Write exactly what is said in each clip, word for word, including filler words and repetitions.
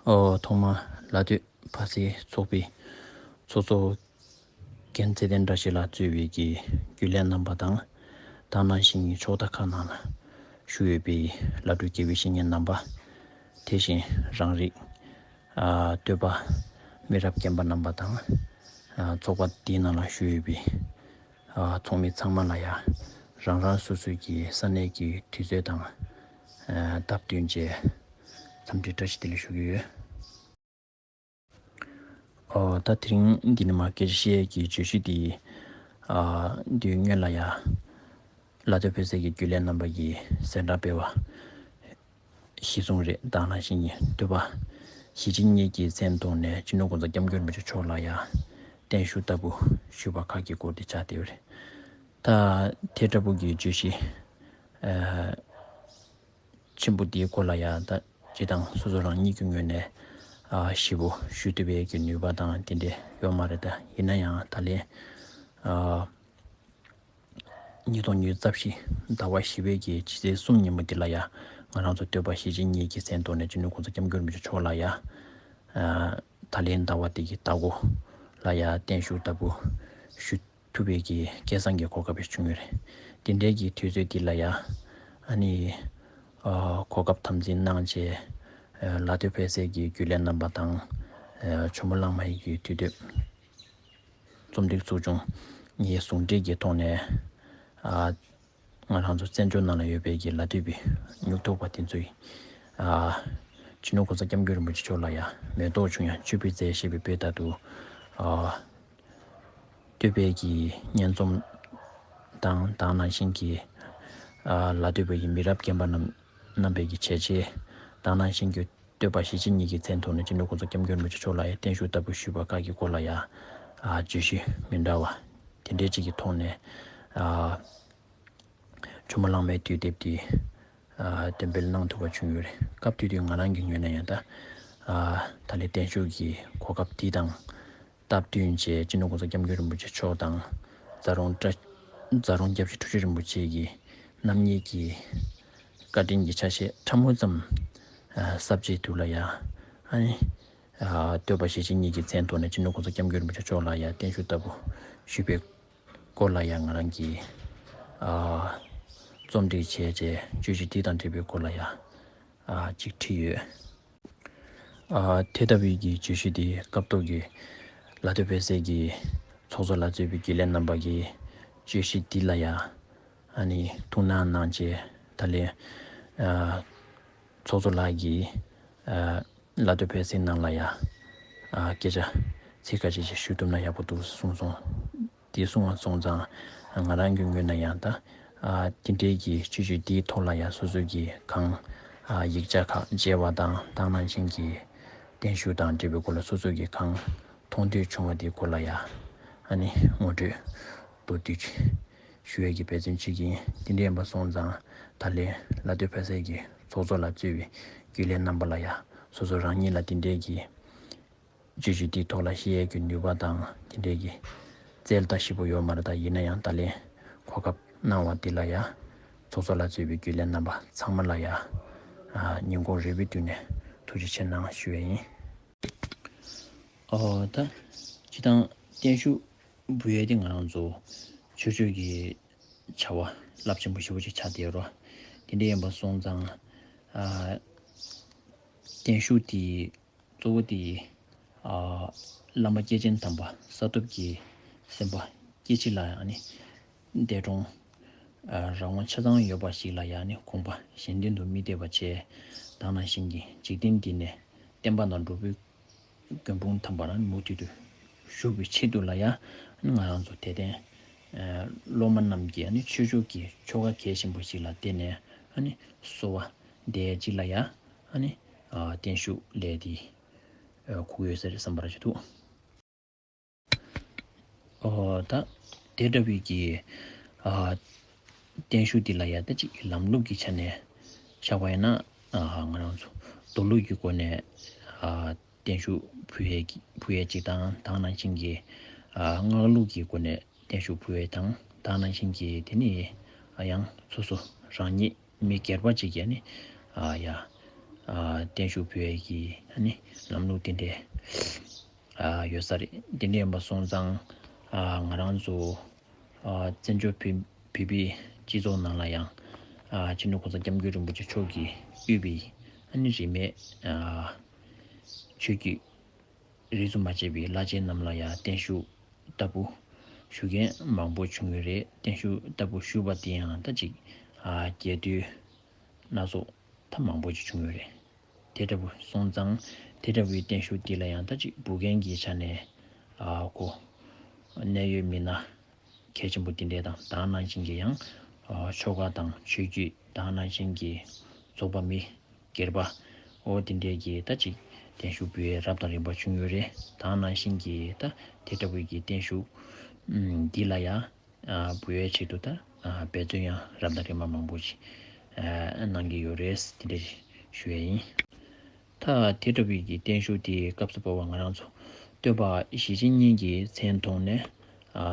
ཨོ། ཐོག་མར་ལ་སྟོད་ཕ་སའི་ཚོགས་པའི་ཚོགས་གཙོ་རྒན་ཚེ་བརྟན་བཀྲ་ཤིས་ལགས་གཙོས་པའི་གི་རྒྱུན་ལས་རྣམ་པ་དང་། དེ་ནང་བཞིན་གྱི་ཕྱོགས་མཐའ་ཁག་ནང་ལ་བཞུགས་ཡོད་པའི་བླ་སྤྲུལ་དགེ་བའི་བཤེས་གཉེན་རྣམ་པ། དེ་བཞིན་རང་རིགས་ཨ་སྟོད་པ་མི་རབས་རྒན་པ་རྣམ་པ་དང་། ཨ་ཚོགས་པ་འདིའི་ནང་ལ་བཞུགས་ཡོད་པའི་ཨ་ཚོགས་མི་ཚང་མ་ལ་ཡང་རང་རང་སོ་སོའི་གི་ས་གནས་ཀྱི་དུས་ཚོད་དང་ཨ་སྟབས་བསྟུན་བྱས་འཚམས་འདྲི་བཀྲ་ཤིས་བདེ་ལེགས་ཞུ་གི་ཡོད། ཨོ། ད་དེ་རིང་འདི་ནས་མར་སྐད་ཆ་བཤད་ཡས་ཀྱི་བརྗོད་གཞི་འདི། ཨ་དུས་སྔོན་ལ་ཡ། ལ་སྟོད་ཕེབས་སའི་གི་རྒྱུན་ལས་རྣམ་པ་གིས་གསལ་བསྒྲགས་སྤེལ་བ་གཞིར་བཟུང་རེད། དེ་ནང་བཞིན་གྱི་སྟོད་པ་གཞིས་བྱེས་གཉིས་ཀྱི་མཚན་ཐོག་ནས་སྤྱི་ནོར་༸གོང་ས་༸སྐྱབས་མགོན་རིན་པོ་ཆེ་མཆོག་ལ་ཡ་བརྟན་བཞུགས་ལྟ་བུ་ཞུས་པ་ཁག་གི་སྐོར་དེ་ཆགས་བསྡད་ཡོད་རེད། ད་དེ་འདྲ་པོ་གི་བརྗོད་གཞི། ཨ། ཆེན་པོ་འདིའི་སྐོར་ལ་ཡང་ད་སྤྱི་བཏང་སོ་སོ་རང་ཉིད་ཀྱི་ངོས་ནས་ཨ་ཞིབ་པོ་ཞུ་ཐུབ་པའི་གི་ནུས་པ་དང་དེ་འདྲ་ཡོད་མ་རེད། ད་ཡིན་ན་ཡང་ད་ལན་ཨ་ཉིས་སྟོང་ཉི་ཤུ་རྩ་བཞི་ཟླ་བ་བཞི་པའི་གི་ཕྱི་ཚེས་གསུམ་ཉིན་མོ་འདི་ལ་ཡང་ང་རང་ཚོ་སྟོད་པ་གཞིས་བྱེས་གཉིས་ཀྱི་མཚན་ཐོག་ནས་སྤྱི་ནོར་༸གོང་ས་༸སྐྱབས་མགོན་རིན་པོ་ཆེ་མཆོག་ལ་ཡང་ཨ་ད་ལན་ཟླ་བ་འདི་གི་ཟླ་འགོ་ལ་ཡང་བརྟན་བཞུགས་ལྟ་བུ་ཞུ་ཐུབ་པའི་གི་སྐལ་བཟང་གི་གོ་སྐབས་བྱུང་ཡོད་རེད། དེ་འདྲའི་གི་དུས་ཚོད་འདི་ལ་ཡ། ཨ་ནི། ཨ་གོ་སྐབས་དམ་འཛིན་གནང་བྱས། ཨ་ལ་སྟོད་ཕེབས་སའི་གི་རྒྱུན་ལས་རྣམ་པ་དང་། ཨ་ཇོ་མོ་གླང་མ་ཡི་གི་དུས་དེབ་རྩོམ་སྒྲིག་ཚོགས་ཆུང་གཉིས་ཟུང་འབྲེལ་གྱི་ཐོག་ནས། ཨ་ང་རང་ཚོ་བཙན་བྱོལ་ནང་ལ་ཡོད་པའི་གི་ལ་སྟོད་པའི་སྨྱུག་ཐོགས་པ་དེ་ཚོས། ཨ་སྤྱི་ནོར་༸གོང་ས་༸སྐྱབས་མགོན་རིན་པོ་ཆེ་མཆོག་ལ་ཡ་མེ་ཏོག་ཆུང་ཡང་མཆོད་པའི་རྫས་ཞེས་པའི་དཔེ་ལྟར་དུ། ཨ། སྟོད་པའི་གི་སྙན་རྩོམ་དང་དེ་ནང་བཞིན་གྱི་ཨ་ལ་སྟོད་པའི་གི་མི་རབས་རྒན་པ་རྣམས་རྣམ་པའི་གི་བྱས་རྗེས། དེ་ནང་བཞིན་གྱི་སྟོད་པ་གཞིས་བྱེས་གཉིས་ཀྱི་མཚན་ཐོག་ནས་སྤྱི་ནོར་༸གོང་ས་༸སྐྱབས་མགོན་རིན་པོ་ཆེ་མཆོག་ལ་ཡང་བརྟན་བཞུགས་ལྟ་བུ་ཞུས་པ་ཁག་གི་སྐོར་ལ་ཡང་ཨ་བརྗོད་གཞི་མི་འདྲ་བ་དེ་འདྲའི་ཅིག་གི་ཐོག་ནས། ཨ་ཇོ་མོ་གླང་མའི་དུས་དེབ་དེ་ཨ་འདོན་སྤེལ་གནང་ཐུབ་པ་བྱུང་ཡོད་རེད། སྐབས་དེ་དུས་ང་རང་གི་ངོས་ནས་ཡང་ད་ཨ་ད་ལན་བརྟན་བཞུགས་ཀྱི་གོ་སྐབས་དེ་དང་སྟབས་བསྟུན་བྱས་སྤྱི་ནོར་༸གོང་ས་༸སྐྱབས་མགོན་རིན་པོ་ཆེ་མཆོག་དང་། རྫ་རོང་བཀྲ་རྫ་རོང་སྐྱབས་རྗེ་འཁྲུལ་ཞིག་རིན་པོ་ཆེ་གི་རྣམ་གཉིས་ཀྱི་བཀའ་དྲིན་གྱི་ཆ་ཤས་ཕྲ་མོ་ཙམ་ཨ་གསབ་བྱས་འདུག་ལ་ཡ། ཨ་ནི་ཨ་སྟོད་པ་གཞིས་བྱེས་གཉིས་ཀྱི་མཚན་ཐོག་ནས་སྤྱི་ནོར་༸གོང་ས་༸སྐྱབས་མགོན་རིན་པོ་ཆེ་མཆོག་ལ་ཡ་བརྟན་བཞུགས་ལྟ་བུ་ཞུས་པའི་སྐོར་ལ་ཡང་ང་རང་གིས་ཨ་རྩོམ་སྒྲིག་བྱས་རྗེས་བརྗོད་གཞི་འདི་དང་འབྲེལ་བའི་སྐོར་ལ་ཡང་ཨ་ཅིག་བྲིས་ཡོད། ཨ་དེ་ལྟ་བུའི་གི་བརྗོད་གཞི་འདི་སྐབས་ཐོག་གི་ལ་སྟོད་ཕེབས་སའི་གི་ཚོགས་གཙོ་ལགས་གཙོས་པའི་རྒྱུན་ལས་རྣམ་པ་གིས་བརྗོད་གཞི་འདི་ལ་ཡང་ཨ་ནི་ཐུགས་སྣང་གནང་བྱས། ད་ལན་ཨ་ཚོགས་གཙོ་ལགས་ཀྱིས་ཨ་ལ་སྟོད་ཕེབས་སའི་ནང་ལ་ཡང་ཨ་སྐད་ཆ་ཚིག་ཁ་ཤས་ཤིག་ཞུ་ཐུབ་ན་ཡག་པོ་འདུག་གསུངས་སོང་། དེ་གསུངས་པ་སོང་ཙང་ང་རང་གི་ངོས་ནས་ཡང་ད་ཨ་དེ་འདྲའི་གི་བརྗོད་གཞི་འདིའི་ཐོག་ལ་ཡང་སོ་སོ་གི་གང་ཨ་ཡིག་ཆ་ཁག་མཇལ་བ་དང་དེ་ནང་བཞིན་གྱི་བརྟན་བཞུགས་དང་འབྲེལ་བའི་སྐོར་ལ་སོ་སོ་གི་གང་མཐོང་ཐོས་བྱུང་བ་དེའི་སྐོར་ལ་ཡང་ཨ་ནི་ངོ་སྤྲོད་མདོར་བསྡུས་ཅིག་ཞུ་ཡས་ཀྱི་འབད་བརྩོན་བྱེད་ཀྱི་ཡིན། དེ་འདྲ་ཡིན་པ་སོང་ཙང་ད་ལན་ལ་སྟོད་ཕེབས་སའི་གི་ཚོགས་གཙོ་ལགས་གཙོས་པའི་རྒྱུན་ལས་རྣམ་པ་ལ་ཡང་སོ་སོ་རང་ཉིད་ལ་དེ་འདྲའི་གི་བརྗོད་གཞི་འདིའི་ཐོག་ལ་བཤད་ཡས་ཀྱི་ནུས་པ་དང་དེ་འདྲའི་གི་རྩལ་ད་ཞིབ་པོ་ཡོད་མ་རེད། ད་ཡིན་ན་ཡང་ད་ལན་གོ་སྐབས་གནང་བ་འདི་ལ་ཡང་ཚོགས་གཙོ་ལགས་གཙོས་པའི་རྒྱུན་ལས་རྣམ་པ་ཚང་མ་ལ་ཡང་ཨ་ཉིན་གུང་རིལ་བུའི་དུས་ནས་ཐུགས་རྗེ་ཆེ་གནང་ཞུ་ཡས་ཡིན། ཨོ་ད་སྤྱི་བཏང་བརྟན་བཞུགས་འབུལ་ཡས་དེ་ང་རང་ཚོ་ཆོས་ཕྱོགས་ཀྱི་བྱ་བ་རླབས་ཆེན་པོ་ཞེ་པོ་ཅིག་ཆགས་བསྡད་ཡོད་རེད། དེ་འདྲ་ཡིན་པ་སོང་ཙང་ཨ་བརྟན་བཞུགས་དེ་གཙོ་བོ་དེ་ཨ་བླ་མ་སྐྱེས་ཆེན་དམ་པ་ས་ཐོབ་ཀྱི་སེམས་དཔའ་སྐྱེ་འཆི་ལ་ཡང་ནི་འདས་གྲོངས་ཨ་རང་དབང་ཆ་ཚང་ཡོད་པ་ཞིག་ལ་ཡང་ནི་དགོངས་པ་གཞན་དོན་དུ་མི་གཏད་པ་བྱས། དེ་ནང་བཞིན་གྱི་འཇིག་རྟེན་འདི་ནས་བསྟན་པ་དང་འགྲོ་བའི་མགོན་དཔུང་དམ་པ་རང་མུ་མཐུད་དུ་བཞུགས་པའི་ཆེད་དུ་ལ་ཡང་ང་རང་ཚོ་དད་ལྡན་སློབ་མ་རྣམས་ཀྱིས་ཆོས་ཕྱོགས་ཀྱི་ཆོ་ག་གལ་ཆེན་པོ་ཞིག་ལ་བརྟེན་ནས་གསོལ་བ་འདེབས་ཡས་ཅིག་ལ་ཡང་བརྟན་བཞུགས་ལས་དེ་ཁུག་ཡོད་ས་རེད་བསམ་པ་ར་ཅིག་འདུག། ཨོ་ད་དེ་འདྲ་བའི་གི་ཨ་བརྟན་བཞུགས་འདི་ལ་ཡ་ད་ཅིག་ལམ་ལུགས་ཀྱི་ཆ་ནས་བཞག་པ་ཡིན་ན། ཨ་ང་རང་ཚོ་མདོ་ལུགས་ཀྱི་སྒོ་ནས་ཨ་བརྟན་བཞུགས་ཕུལ་ཡས་ཀྱི་ཕུལ་ཡས་ཅིག་དང་། དེ་ནང་བཞིན་གྱི་ཨ་སྔགས་ལུགས་ཀྱི་སྒོ་ནས་བརྟན་བཞུགས་ཕུལ་ཡས་དང་། དེ་ནང་བཞིན་གྱི་དེ་ནི་ཨ་ཡང་སོ་སོ་རང་ཉིད་མི་སྒེར་པ་ཅིག་གིས་ནི་ཨ་ཡ་ ཨ་བརྟན་བཞུགས་ཕུལ་ཡས་ཀྱི་ཨ་ནི་ལམ་ལུགས་དེ་འདྲས་ཨ་ཡོད་ས་རེད། དེ་འདྲས་ཡིན་པ་སོང་ཙང་ཨ་ང་རང་ཚོ་ཨ་བཙན་བྱོལ་བོད་བོད་པའི་སྤྱི་ཚོགས་ནང་ལ་ཡང་ཨ་སྤྱི་ནོར་གོང་ས་སྐྱབས་མགོན་རིན་པོ་ཆེ་མཆོག་གིས་དབུས་པའི་ཨ་ནི་རིས་མེད་ཨ་ཆོས་བརྒྱུད་རིས་སུ་མ་ཆད་པའི་བླ་ཆེན་རྣམས་ལ་ཡང་བརྟན་བཞུགས་ལྟ་བུ་ཞུ་མཁན་མང་པོ་བྱུང་ཡོད་རེད། བརྟན་བཞུགས་ལྟ་བུ་ཞུས་པ་དེ་ཡང་ད་ཅིག་ཨ་རྒྱས་བསྡུས་སྣ་ཚོགས་ད་མང་པོ་ཅིག་བྱུང་ཡོད་རེད། དེ་འདྲ་བོ་སོང་ཙང་དེ་འདྲ་བོའི་བརྟན་བཞུགས་འདི་ལ་ཡང་ད་ཅིག་འབུལ་མཁན་གྱི་ཆ་ནས་ཨ་ཁོ་གནད་ཡོད་མི་སྣ་གལ་ཆེན་པོ་འདི་འདྲས་དང་དེ་ནང་བཞིན་གྱི་ཡང་ཨ་ཆོལ་ཁ་དང་ཆོས་བརྒྱུད་དེ་ནང་བཞིན་གྱི་ཚོགས་པ་མི་སྒེར་པ་འོ་དེ་འདྲས་ཀྱི་ད་ཅིག་བརྟན་བཞུགས་འབུལ་ཡས་རབ་དང་རིམ་པ་བྱུང་ཡོད་རེད། དེ་ནང་བཞིན་གྱི་ད་དེ་འདྲ་བོའི་གི་བརྟན་བཞུགས་ཨམ་འདི་ལ་ཡང་ཨ་འབུལ་ཡས་ཆེད་དུ་ད་ཨ་འབད་བརྩོན་ཡང་རབ་དང་རིམ་པ་མང་པོ་ཞིག་ཨ་གནང་གི་ཡོད་རེད། དེ་འདྲ་ཞུ་ཡས་ཡིན། ད་དེ་འདྲ་བའི་གི་བརྟན་བཞུགས་དེ་སྐབས་སུ་བབས་པ་ང་རང་ཚོ་སྟོན་པ་གཞིས་བྱེས་གཉིས་ཀྱི་མཚན་ཐོག་ནས་ཨ་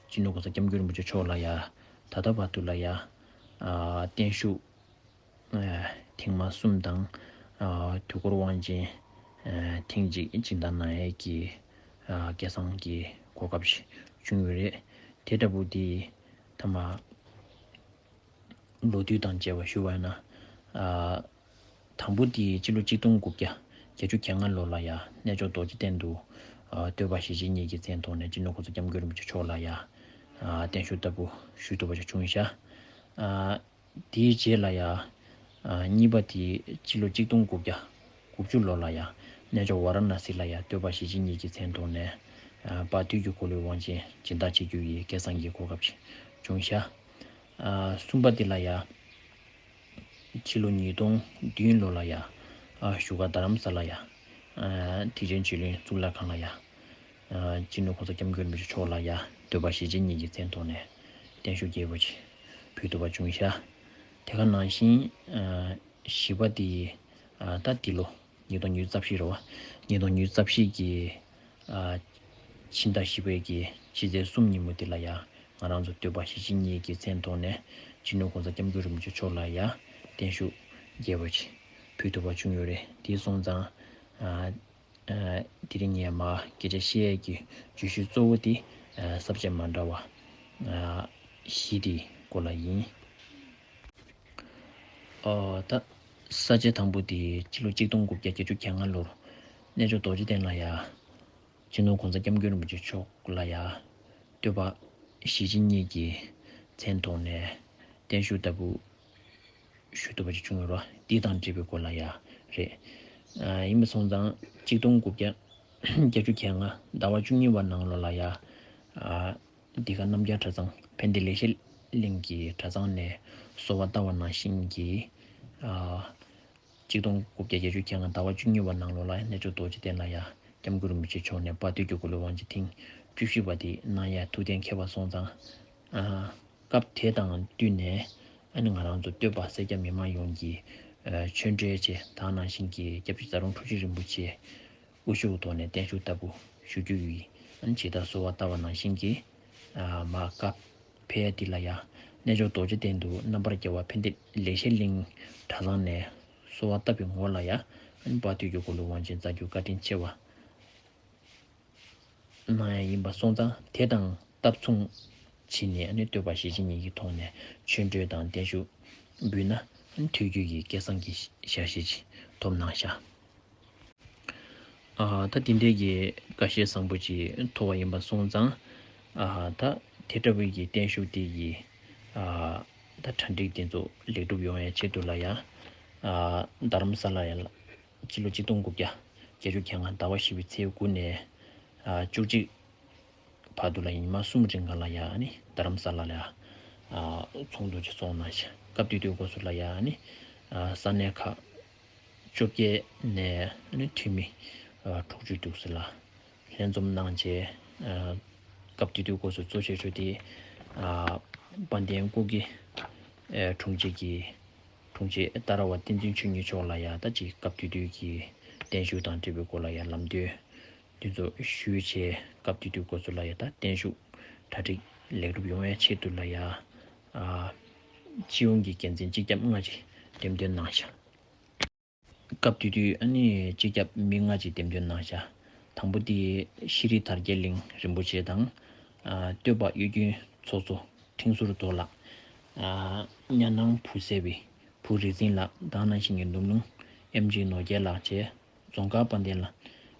སྤྱི་ནོར་གོང་ས་སྐྱབས་མགོན་རིན་པོ་ཆེ་མཆོག་ལ་ཡ་ད་ལྟ་བར་དུ་ལ་ཡ་ཨ་བརྟན་བཞུགས་ཨ་ཐེངས་མ་གསུམ་དང་ཨ་དུས་འཁོར་དབང་ཆེན་ཨ་ཐེངས་གཅིག་སྦྱིན་བདག་གནང་ཡས་ཀྱི་ཨ་སྐལ་བཟང་གི་གོ་སྐབས་ཤིག་བྱུང་ཡོད་རེད། དེ་འདྲ་བོ་དེ་ཐ་མ་ལོ་དུས་དང་བཅས་པ་ཞུ་བ་ཡིན་ན། ཨ་དང་པོ་དེ་སྤྱི་ལོ་གཅིག་སྟོང་དགུ་བརྒྱ་བརྒྱད་ཅུ་གྱ་ལྔ་ལོ་ལ་ཡ་རྣལ་འབྱོར་རྡོ་རྗེ་གདན་དུ་ཨ་སྟོན་པ་གཞིས་བྱེས་གཉིས་ཀྱི་མཚན་ཐོག་ནས་སྤྱི་ནོར་གོང་ས་སྐྱབས་མགོན་རིན་པོ་ཆེ་མཆོག་ལ་ཡ་ཨ་བརྟན་བཞུགས་ལྟ་བུ་ཞུ་ཐུབ་པ་ཞིག་བྱུང་ཤག་ཨ་དེའི་རྗེས་ལ་ཡ་ཨ་གཉིས་པ་དེ་སྤྱི་ལོ་གཅིག་སྟོང་དགུ་བརྒྱ་དགུ་བཅུ་ལོ་ལ་ཡ་རྣལ་འབྱོར་ཝཱ་ར་ཎ་སི་ལ་ཡ་སྟོན་པ་གཞིས་བྱེས་གཉིས་ཀྱི་མཚན་ཐོག་ནས་ཨ་དཔལ་དུས་ཀྱི་འཁོར་ལོའི་དབང་ཆེན་སྦྱིན་བདག་བྱེད་རྒྱུ་ཡི་སྐལ་བཟང་གི་གོ་སྐབས་ཤིག་བྱུང་ཤག་ཨ་གསུམ་པ་དེ་ལ་ཡ་ཕྱི་ལོ་ཉིས་སྟོང་བདུན་ལོ་ལ་ཡ་ཨ་བཞུགས་སྒར་རྡ་རམ་ས་ལ་ཡ་ཨ་ཐེག་ཆེན་ཆོས་གླིང་གཙུག་ལག་ཁང་ལ་ཡ་ཨ་སྤྱི་ནོར་གོང་ས་སྐྱབས་མགོན་རིན་པོ་ཆེ་མཆོག་ལ་ཡ་སྟོན་པ་གཞིས་བྱེས་གཉིས་ཀྱི་མཚན་ཐོག་ནས་བརྟན་བཞུགས་རྒྱས་པོ་ཅིག་ཕུལ་ཐུབ་པ་བྱུང་ཤག་དེ་ག་ནང་བཞིན་ཨ་བཞི་པ་དེ་ཨ་ད་འདི་ལོ་ཉིས་སྟོང་ཉི་ཤུ་རྩ་བཞི་རེད་བ། ཉིས་སྟོང་ཉི་ཤུ་རྩ་བཞི་གི་ཨ་ཕྱི་ཟླ་བཞི་པའི་གི་ཕྱི་ཚེས་གསུམ་ཉིན་མོ་དེ་ལ་ཡ་ང་རང་ཚོ་སྟོན་པ་གཞིས་བྱེས་གཉིས་ཀྱི་མཚན་ཐོག་ནས་སྤྱི་ནོར་གོང་ས་སྐྱབས་མགོན་རིན་པོ་ཆེ་མཆོག་ལ་ཡ་བརྟན་བཞུགས་རྒྱས་པོ་ཅིག་ཕུལ་ཐུབ་པ་བྱུང་ཡོད་རེད། དེ་སོང་ཙང་ཨ་ཨ་དེ་རིང་ངས་མར་སྐད་ཆ་བཤད་ཡས་ཀྱི་བརྗོད་གཞི་གཙོ་བོ་དེ་ཨ་ས་བཅད་མ་འདྲ་བ་ཨ་བཞི་དེའི་སྐོར་ལ་ཡིན། ཨོ་ད་ས་བཅད་དང་པོ་དེ་སྤྱི་ལོ་གཅིག་སྟོང་དགུ་བརྒྱ་བརྒྱད་ཅུ་གྱ་ལྔ་ལོར་རྣལ་འབྱོར་རྡོ་རྗེ་གདན་ལ་ཡ་སྤྱི་ནོར་གོང་ས་སྐྱབས་མགོན་རིན་པོ་ཆེ་མཆོག་ལ་ཡ་སྟོན་པ་གཞིས་བྱེས་གཉིས་ཀྱི་མཚན་ཐོག་ནས་བརྟན་བཞུགས་ལྟ་བུ་ཞུ་ཐུབ་པ་ཞིག་བྱུང་ཡོད་རེད། འདི་དང་འབྲེལ་བའི་སྐོར་ལ་ཡ་རེད། ཨ་ཡིན་པ་སོང་ཙང་གཅིག་སྟོང་དགུ་བརྒྱ་བརྒྱད་ཅུ་གྱ་ལྔ་ཟླ་བ་བཅུ་གཉིས་པ་ནང་ལོ་ལ་ཡ་ཨ་འདི་ག་རྣམ་རྒྱལ་གྲྭ་ཚང་ཕན་བདེ་ལེགས་བཤད་གླིང་གི་གྲྭ་ཚང་ནས་གསོལ་བ་བཏབ་པ་ནང་བཞིན་གྱི་ཨ་གཅིག་སྟོང་དགུ་བརྒྱ་བརྒྱད་ཅུ་གྱ་ལྔ་ཟླ་བ་བཅུ་གཉིས་པ་ནང་ལོ་ལ་རྣལ་འབྱོར་རྡོ་རྗེ་གདན་ལ་ཡ་སྐྱབས་མགོན་རིན་པོ་ཆེ་མཆོག་ནས་དཔལ་དུས་ཀྱི་འཁོར་ལོའི་དབང་ཆེན་ཐེངས་བཅུ་བཞི་པ་དེ་གནང་ཡ་ཐུགས་གཏན་འཁེལ་བ་སོང་ཙང་ཨ་སྐབས་དེ་དང་བསྟུན་ནས་ཨ་ནི་ང་རང་ཚོ་སྟོད་པ་སེར་སྐྱ་མི་མང་ཡོངས་ཀྱིས་ཨ་ཆོས་འབྲེལ་ཆེ་དེ་ནང་བཞིན་གྱི་སྐྱབས་རྗེ་ཟམ་གདོང་ཁྲོ་ཆུ་རིན་པོ་ཆེ་དབུ་བཞུགས་ཐོག་ནས་བརྟན་བཞུགས་ལྟ་བུ་ཞུ་རྒྱུ་ཡིན། ཨ་ནི་ཇི་ལྟར་གསོལ་བ་བཏབ་པ་ནང་བཞིན་གྱི་ཨ་མར་བཀའ་ཕེབས་འདི་ལ་ཡ་རྣལ་འབྱོར་རྡོ་རྗེ་གདན་དུ་རྣམ་པར་རྒྱལ་བ་ཕན་བདེ་ལེགས་བཤད་གླིང་གྲྭ་ཚང་ནས་གསོལ་བ་བཏབ་པའི་ངོ་ལ་ཡ་ཨ་ནི་དཔལ་དུས་ཀྱི་འཁོར་ལོའི་དབང་ཆེན་རྩ་རྒྱུད་བཀའ་དྲིན་ཆེ་བ་གནང་ཡ་ཡིན་པ་སོང་ཙང་དེ་དང་སྟབས་མཚུངས་བྱས་ནས་ཨ་ནི་སྟོད་པ་ཞེ་ཆེན་ཉིད་ཀྱི་ཐོག་ནས་ཆོས་འབྲེལ་དང་བརྟན་བཞུགས་འབུལ་ན་ཨ་ནི་ཐུགས་རྒྱུད་ཀྱི་སྐལ་བཟང་གི་ཞལ་བཞེས་ཅིག་ཐོབ་གནང་ཤག་ཨ་ད་དེ་འདྲའི་གི་དགའ་བཞེས་བཟང་པོ་ཅིག་ཐོབ་པ་ཡིན་པ་སོང་ཙང་ཨ་ད་དེ་འདྲ་བའི་གི་བརྟན་བཞུགས་དེ་གི་ཨ་ད་གྲ་སྒྲིག་དེ་ཚོ་ལེགས་གྲུབ་ཡོང་ཡ་ཆེད་དུ་ལ་ཡ་ཨ་རྡ་རམ་ས་ལ་ཡ་ལ་སྤྱི་ལོ་གཅིག་སྟོང་དགུ་བརྒྱ་བརྒྱད་ཅུ་གྱ་ལྔ་ཟླ་བ་བཞི་པའི་ཚེས་དགུ་ནས་ཨ་བཅུ་གཅིག་བར་དུ་ལ་ཉི་མ་གསུམ་རིང་ག་ལ་ཡ་ཨ་ནི་རྡ་རམ་ས་ལ་ལ་ཡ་ཨ་ཚོགས་འདུ་ཅིག་ཚོགས་གནང་ཤག་སྐབས་དེ་དུས་སྐབས་སུ་ལ་ཡ་ཨ་ནི་ཨ་ས་གནས་ཁག་བཅོ་བརྒྱད་ནས་ཨ་ནི་འཐུས་མི་ཨ་དྲུག་ཅུ་འདུག་སེ་ལ་ལྷན་འཛོམས་གནང་བྱས་ཨ་སྐབས་དེ་དུས་སྐབས་སུ་གཙོ་ཆེ་ཤོས་དེ་ཨ་དཔལ་ལྡན་སྐུ་སྒེར་ཨ་དྲུང་ཆེ་གི་དྲུང་ཆེ་ཏཱ་ར་བ་བསྟན་འཛིན་ཆོས་ཉིད་མཆོག་ལ་ཡ་ད་ཅིག་སྐབས་དེ་དུས་ཀྱི་བརྟན་བཞུགས་དང་འབྲེལ་བའི་སྐོར་ལ་ཡ་ལམ་སྟོན་འདི་ཚོ་ཞུས་བྱས་སྐབས་དེ་དུས་སྐབས་སུ་ལ་ཡ་ད་བརྟན་བཞུགས་གྲ་སྒྲིག་ལེགས་གྲུབ་ཡོང་བའི་ཆེད་དུ་ལ་ཡ་ཨ་སྤྱི་ཡོངས་ཀྱི་འགན་འཛིན་སྤྱི་ཁྱབ་ལྔ་ཅིག་འདེམས་ཐོན་གནང་ཤག་སྐབས་དེ་དུས་ཨ་ནི་སྤྱི་ཁྱབ་མི་ལྔ་ཅིག་འདེམས་ཐོན་གནང་བཞག་དང་པོ་དེ་ཤྲི་དར་རྒྱས་གླིང་རིན་པོ་ཆེ་དང་། ཨ། སྟོད་པ་གཡུ་སྒྱུ་ཚོགས་གཙོ་ཁྲིང་ཟུར་རྡོ་ལགས། ཨ། གཉའ་ནང་བུ་སེ་བའི་བུ་རིག་འཛིན་ལགས། དེ་ནང་བཞིན་གྱི་ནུབ་ལུང་ཨེམ་ཇི་ནོར་རྒྱས་ལགས་བཅས། རྫོང་དཀར་དཔལ་ལྡན་ལགས།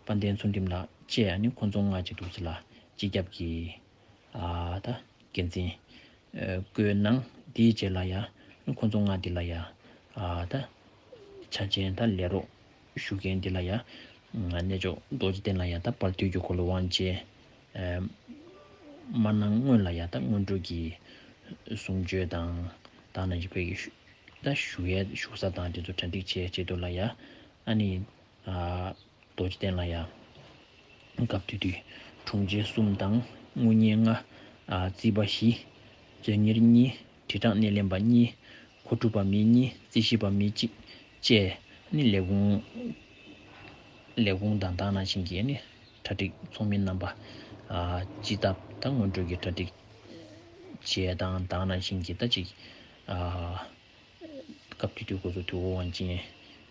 དཔལ་ལྡན་ཚུལ་ཁྲིམས་ལགས་བཅས། ཨ་ནི་ཁོང་ཚོ་ལྔ་ཅིག་འདུག་ཟེར་ལ། སྤྱི་ཁྱབ་ཀྱི། ཨ། ད་འགན་འཛིན། ཨ། བསྐོས་གནང་། དེའི་རྗེས་ལ་ཡ། ཁོང་ཚོ་ལྔ་དེ་ལ་ཡ། ཨ། ད་ཕྱག་ཆེན་ད་ལས་རོགས་ཞུ་མཁན་དེ་ལ་ཡ། གནས་མཆོག་རྡོ་རྗེ་གདན་ལ་ཡ་ད་དཔལ་དུས་ཀྱི་འཁོར་ལོ་དབང་ཆེན། ཨ། མ་གནང་སྔོན་ལ་ཡ་ད་སྔོན་འགྲོ་གི་གསུང་ཆོས་དང་། དེ་ནང་བཞིན་བོད་ཀྱི་ཞུ། ད་ཞུ་ཡས་ཞུ་ས་དང་དེ་ཚོ་གྲ་སྒྲིག་བྱས་ཆེད་དུ་ལ་ཡ། ཨ་ནི། ཨ། རྡོ་རྗེ་གདན་ལ་ཡ། སྐབས་དེ་དུས་དྲུང་ཆེ་གསུམ་དང་དངུལ་གཉེར་ལྔ། ཨ། རྩིས་པ་བཞི། མཛོད་གཉེར་གཉིས། དྲིལ་བསྒྲགས་སྣེ་ལེན་པ་གཉིས། མཁོ་སྒྲུབ་པ་མི་གཉིས། རྩིས་ཞིབ་པ་མི་གཅིག་བཅས། ནི་ལས་ཁུངས། ལས་ཁུངས་དང་དེ་ནང་བཞིན་གྱི་ནི་གྲ་སྒྲིག་ཚོགས་མི་རྣམ་པ། ཨ། སྤྱི་ཟླ་དང་སྔོན་འགྲོ་གི་གྲ་སྒྲིག་བྱས་དང་། དེ་ནང་བཞིན་གྱི་ད་ཅིག་ཨ། སྐབས་དེ་དུས་སྐབས་སུ་དུས་འཁོར་དབང་ཆེན་